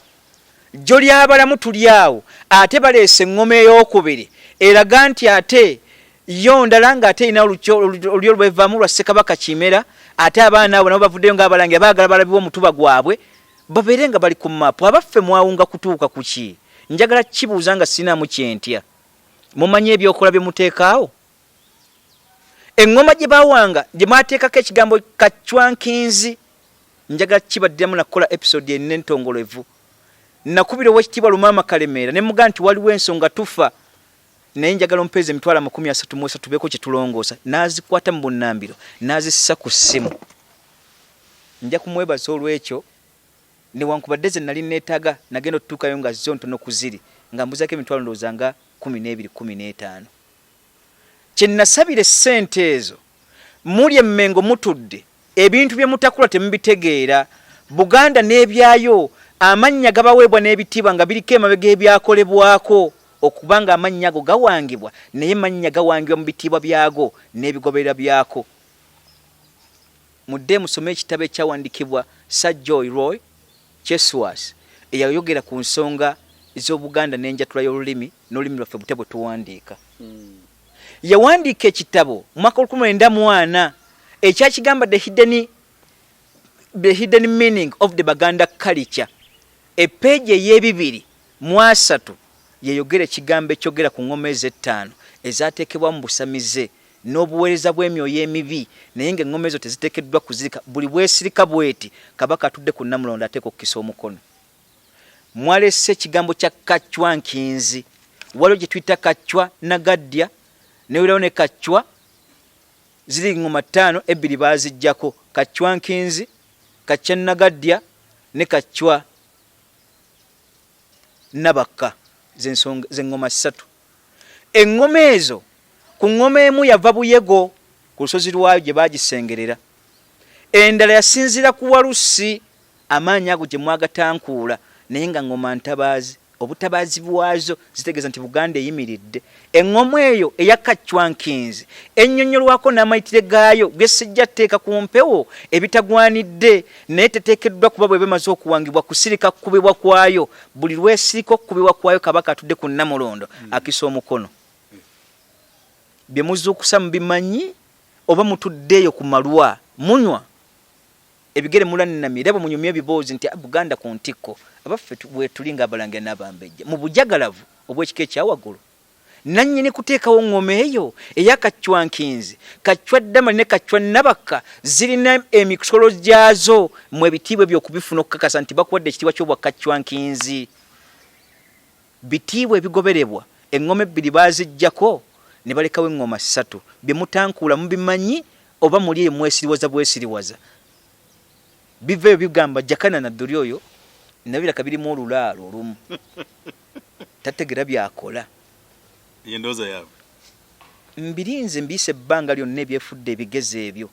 Jjo ly'abalamu tuli awo ate baleese eŋŋoma ey'okubiri eraga nti ate yo ndala ng'ate erina olulyo lwevaamu lwa Ssekabaka Kimera ate abaana abo nabo bavuddeyo ng'abalangira baagala balabibwe omutuba gwabwe babeere nga bali ku maapu. Abaffe mwawunga kutuuka ku ki? Njagala kukibuuza nga sirinamu kye ntya. Mumanyi ebyokola bye muteekaawo? Eŋŋoma gye bawanga gye mwateekako ekigambo kacwankinzi njagala kibaddiramu nakukola episode enene entongolevu. Nakubira Owekitiibwa Lumaama Kalemeera ne mugamba nti waliwo ensonga tufa naye njagala ompeeze 330,000 tubeeko kye tulongoosa. N'azikwata mu bunnambiro n'azissa ku ssimu. Nja kumwebaza olw'ekyo newankubadde ze nali neetaaga nagenda otutuukayo nga zo ntono ku ziri nga mbuzaako emitwalo ndowooza nga 12 15. Kye nasabira essente ezo muli e Mmengo mutudde ebintu bye mutakula temubitegeera. Buganda n'ebyayo amannya gabaweebwa n'ebitiibwa nga biriko emabega ebyakolebwako okuba nga amannya ago gawangibwa naye mannya gawangibwa mu bitiibwa byago n'ebigoberera byako. Mudde musome ekitabo ekyawandikibwa Sir Joy Roy Cheswas eyayogera ku nsonga z'Obuganda n'enjatula y'olulimi n'olulimi lwaffe butya bwe tuwandiika. Yawandiika ekitabo mu mwaka 1904 ekyakigamba the hidden, the hidden meaning of the Baganda culture. Epeegi ey'ebibiri mu asatu yeyogera ekigambo ekyogera ku ng'oma ezo ettaano ezaateekebwa mu busamize n'obuweereza bw'emyoyo emibi naye ng'eŋŋoma ezo teziteekeddwa kuzirika. Buli bwesirika bweti Kabaka atudde ku Nnamulondo ateekwa okukisa omukono. Mwalese ekigambo kya Kacwa Nkinzi. Waliwo gye tuyita Kacwa Nagaddya newerawo ne Kacwa ziri ŋŋoma ttaano ebbiri baaziggyako Kacwa Nkinzi, Kacwa Nagaddya ne Kacwa Nabakka z'eŋŋoma ssatu. Eŋŋoma ezo ku ŋŋoma emu yava Buyego ku lusozi lwayo gye baagisengerera. Endala yasinziira ku Walusi amaanyi ago gye mwagatankuula naye nga ŋŋoma ntabaazi. Obutabaazi bwazo zitegeeza nti Buganda eyimiridde. Eŋŋoma eyo eya Kacwa Nkinzi ennyonnyolwako n'amayitire gaayo ge sijja tteeka ku mpewo ebitagwanidde naye teteekeddwa kuba bw'eba emaze okuwangibwa kusirika kukubibwa kwayo. Buli lw'esirika okukubibwa kwayo Kabaka atudde ku Nnamulondo akisa omukono. Bye muzuukusa mubimanyi oba mutudde eyo ku malwa munywa? Ebigere mulannamye era bwe munyumya ebiboozi nti ah, Buganda ku ntikko. Abaffe weetuli ng'Abalangira n'Abambejja mu bujagalavu obw'ekika ekya waggulu. Nnannyini kuteekawo ŋŋoma eyo eya Kacwankinzi, Kacwaddamali ne Kacwannabakka zirina emikolo gyazo mu ebitiibwa ebyo okubifuna okukakasa nti bakuwadde ekitiibwa ky'obwa Kacwankinzi. Bitiibwa ebigoberebwa, eŋŋoma ebbiri baaziggyako ne balekawo eŋŋoma ssatu. Bye mutankuula mubimanyi oba muli eyo mwesiriwaza bwesiriwaza? Biva eyo bigamba Jakana Nadduli oyo nabyo biraka birimu olulaalo olumu tategera byakola. Ye ndowooza yaabwe. Mbirinze mbiyise ebbanga lyonna ebyefudde ebigezi ebyo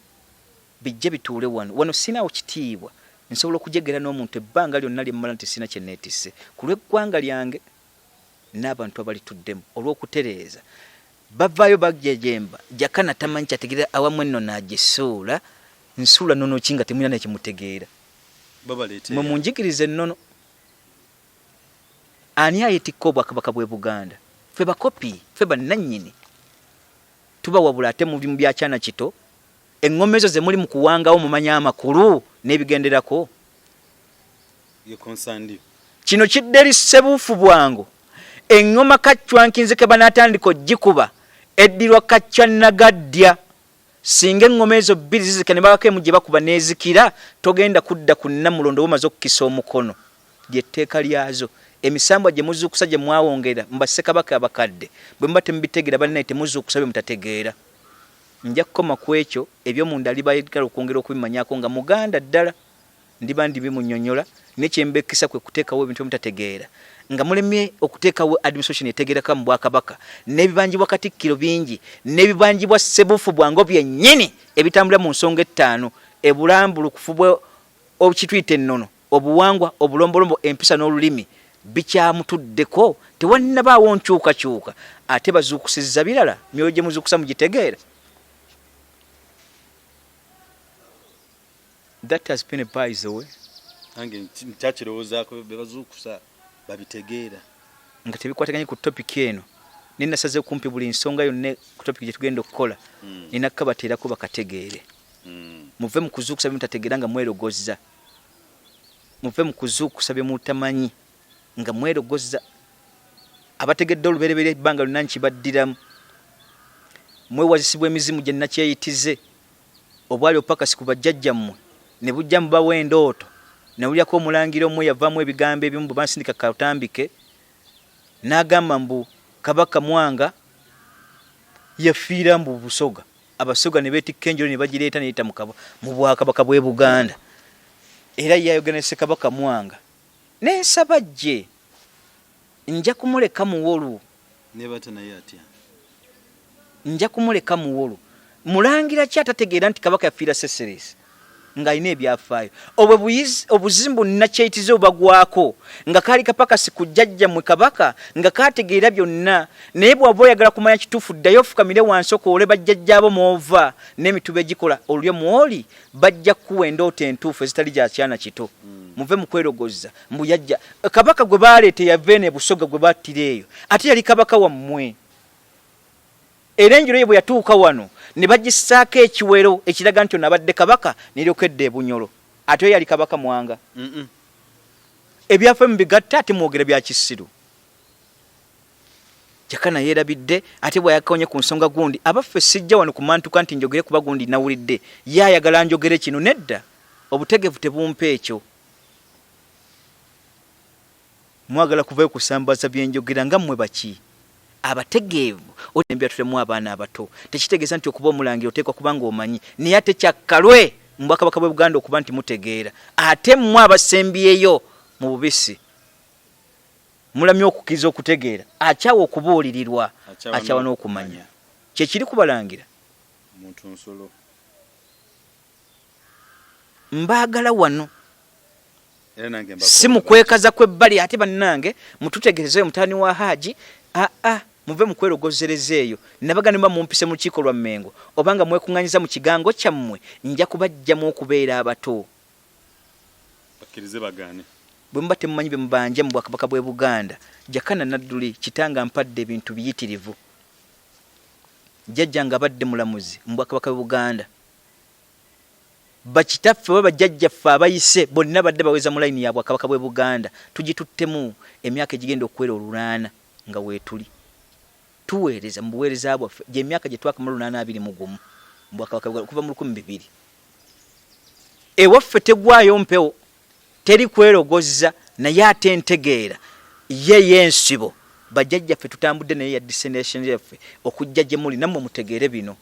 bijje bituule wano. Wano sirinawo kitiibwa nsobola okujegera n'omuntu ebbanga lyonna lye mmala nti sirina kye neetisse ku lw'eggwanga lyange n'abantu abalituddemu olw'okutereeza. Bavaayo bajejemba Jakana tamanyi kyategeera awamu ennono agisuula. Nsuula nnono ki nga temulina ne kye mutegeera? Mwe munjigirize ennono. Ani ayetikka Obwakabaka bw'e Buganda? Ffe bakopi, ffe bannannyini. Tubawabula ate muli mu bya kyana kito. Eŋŋoma ezo ze muli mu kuwangawo mumanyi amakulu n'ebigenderako? Kino kidda eri Ssebuufu bwangu. Eŋŋoma Kacwankinzi ke banaatandika ogikuba eddirwa Kacwanagaddya. Singa eŋŋoma ezo bbiri zizika ne babako emu gye bakuba n'ezikira, togenda kudda ku Nnamulondo oba omaze okukisa omukono. Lye tteeka lyazo. Emisambwa gye muzuukusa gye mwawongera mu Bassekabaka abakadde, bwe muba temubitegeera bannaye temuzuukusa bye mutategeera. Nja kukoma ku ekyo, eby'omunda aliba ayagala okwongera okubimanyako nga Muganda ddala. Ndiba ndibimunyonyola, naye kyembekkisa kwe kuteekawo ebintu byemutategeera nga mulemye okuteekawo administration etegeereka mu bwakabaka n'ebibanjibwa Katikkiro bingi n'ebibanjibwa Ssebuufu bwango byennyini ebitambulira mu nsonga ettaano ebulambulukufu bwe okituyita ennono, obuwangwa, obulombolombo, empisa n'olulimi bikyamutuddeko tewannabaawo nkyukakyuka ate bazuukusizza birala myoyo gye muzuukusa mugitegeera. That has been a by the way. Nange nkyakirowoozaako be bazuukusa babitegeera. Nga tebikwataganye ku topic eno naye nasaze kumpi buli nsonga yonna ku topic gye tugenda okukola nina kukabateerako bakategeere. Muve mu kuzuukusa bye mutategeera nga mwerogozza. Muve mu kuzuukusa bye mutamanyi nga mwerogozza. Abategedde olubereberye ebbanga lyonna nkibaddiramu. Mwewazisibwa emizimu gye nakyeyitize obwali obupakasi ku bajjajjammwe ne bujja mubawa endooto. Nawulirako omulangira omu eyavaamu ebigambo ebimu bwe bansindika katambike n'agamba mbu Kabaka Mwanga yafiira mbu Busoga. Abasoga ne beetikka enjole ne bagireeta neyita mu bwakabaka bw'e Buganda. Era ye ayogera ne Ssekabaka Mwanga. Ne nsaba ajje. Nja kumuleka muwolu. Nebata naye atya? Nja kumuleka muwolu. Mulangira ki atategeera nti Kabaka yafiira Seychelles ng'alina ebyafaayo? Obwo obuzimu bunnakyeyitize obubagwako nga kaali kapakasi ku jjajjammwe Kabaka nga kaategeera byonna. Naye bw'oba oyagala kumanya kituufu ddayo ofukamire wansi okowoole bajjajjaabo mw'ova n'emituba egikola olulyo mw'oli bajja kukuwa endooto entuufu ezitali gya kyana kito. Muve mu kwerogozza mbu yajja Kabaka gwe baaleeta eyava eno e Busoga gwe battira eyo ate yali Kabaka wammwe. Era enjolo ye bwe yatuuka wano ne bagissaako ekiwero ekiraga nti ono abadde Kabaka n'eryoka edda e Bunyoro. Ate oyo yali Kabaka Mwanga. Ebyafaayo mubigatta ate mwogera bya kissiru. Jakana yeerabidde ate bw'ayakonye ku nsonga gundi. Abaffe sijja wano kumantuka nti njogere kuba gundi nawulidde ye ayagala njogere kino. Nedda, obutegeevu tebumpa ekyo. Mwagala kuvayo kusambaza byenjogera nga mmwe baki? Abategeevu obyatulemu abaana abato. Tekitegeeza nti okuba omulangira oteekwa kuba ng'omanyi, naye ate kyakkalwe mu Bwakabaka bw'e Buganda okuba nti mutegeera. Ate mmwe abasembyeyo mu bubisi mulamye okukkiriza okutegeera. Akyawa okubuulirirwa, akyawa n'okumanya. Kye kiri ku Balangira. Muntu nsolo. Mbaagala wano. Si mu kwekaza kw'ebbali ate bannange mututegeereze oyo mutabani wa Haji aa muve mu kwerogozereza eyo. Nabaga ne muba mumpise mu lukiiko lwa Mmengo oba nga mwekung'anyiza mu kigango kyammwe nja kubaggyamu okubeera abato. Bakkirize bagaane. Bwe muba temumanyi bye mubanja mu Bwakabaka bw'e Buganda, Jakana Nadduli kitange ampadde ebintu biyitirivu. Jjajjange abadde mulamuzi mu Bwakabaka bw'e Buganda. Bakitaffe oba bajjajjaffe abayise bonna badde baweza mu layini ya Bwakabaka bw'e Buganda. Tugituttemu emyaka egigenda okuwera olunaana nga weetuli. Tuweereza mu buweereza bwaffe gy'emyaka gye twakamala olunaana 21 mu Bwakabaka bw'e Buganda okuva mu 2000. Ewaffe tegwayo mpewo, teri kwerogozza naye ate entegeera ye ey'ensibo bajjajjaffe tutambudde nayo eya descendation yaffe okujja gye muli nammwe mutegeere bino.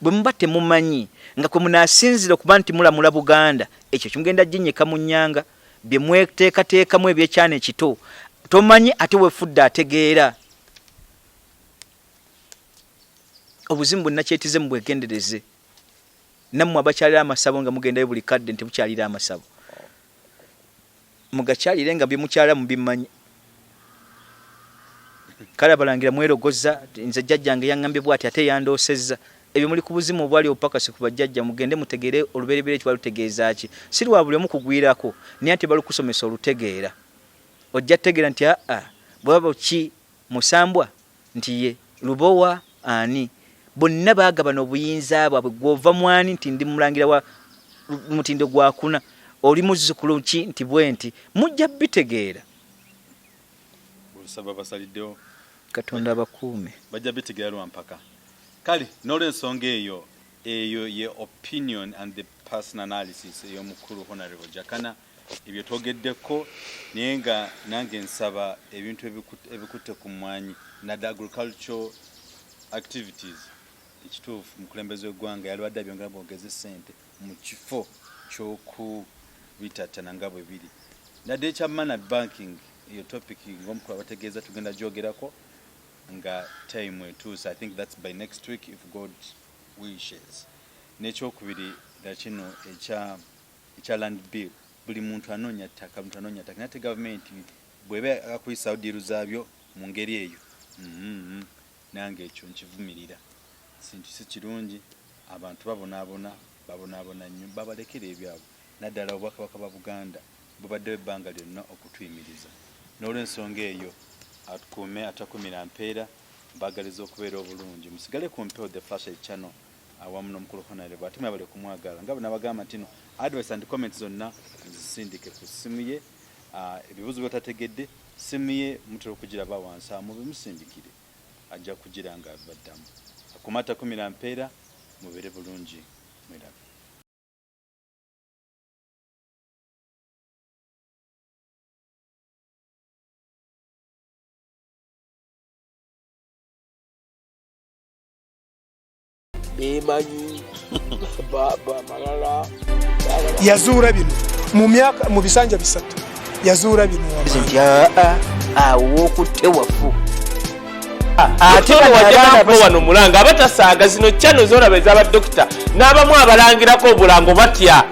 Bwe muba temumanyi nga kwe munaasinziira okuba nti mulamula Buganda, ekyo kimugenda ginnyika mu nnyanga, bye mweteekateekamu eby'ekyana ekito. Tomanyi ate weefudde ategeera. Obuzimu bunnakyetize mubwegendereze. Nammwe abakyalira amasabo nga mugendayo buli kadde nti bukyalira amasabo. Mugakyalire nga bye mukyala mubimanyi. Kale abalangira mwerogoza nze jjajjange yaŋŋambye bw'ati ate yandoosezza. Ebyo muli ku buzimu obwali obupakasi ku bajjajja mugende mutegeere olubereberye kiba lutegeeza ki. Si lwa buli omu kugwirako naye ate balukusomesa olutegeera. Ojja tegeera nti aa bwebaba ki musambwa nti ye Lubowa ani bonna baagabana obuyinza bwabwe gwe ova mwani nti ndi mulangira wa mutindo gwakuna oli muzzukulu ki nti bwenti mujja bitegeera. Olusaba basaliddewo. Katonda abakuume. Bajja bitegeera lwa mpaka. Kale n'olwensonga eyo, eyo ye opinion and the personal analysis ey'omukulu Honorable Jakana. Ebyo twogeddeko naye nga nange nsaba ebintu ebikutte ku mmwanyi naddala agricultural activities. Ekituufu omukulembeze w'eggwanga yalibadde abyongera bwongezi ssente mu kifo ky'oku. bitattana nga bwe biri. Nadde ekya mana banking, eyo topic ng'omukulu abategeeza tugenda gyogerako nga time etuuse. I think that's by next week, if God wishes. N'ekyokubiri nakino ekya land bill, buli muntu anoonya ttaka, muntu anoonya ttaka, naye ate gavumenti bw'eba akuyisaawo deal zaabyo mu ngeri eyo, nange ekyo nkivumirira. Sintu si kirungi, abantu babonaabona, babonaabona nnyo, babalekere ebyabwe. Naddala Obwakabaka bwa Buganda bubaddewo ebbanga lyonna okutuyimiriza. N'olwensonga eyo, atukuume atakumira mpeera, mbagaliza okubeera obulungi. Musigale ku mpewo, The Flashlight Channel awamu n'omukulu Honorable, ate mwebale kumwagala. Nga bwe nabagamba nti no advice and comments zonna nzisindike ku ssimu ye. Ebibuuzo by'otategedde, ssimu ye mutera okugiraba wansi awo, mubimusindikire, ajja kugira nga abaddamu. Akuuma atakumira mpeera, mubeere bulungi, mwerabe. Bemanyi bamalala. Yazuula bino mu myaka mu bisanja 3, yazuula bino. Nti aa, awo okutte wafu. Ate wajja wano mulanga abatasaaga zino channel zolaba ez'abadokita n'abamu abalangirako obulango batya.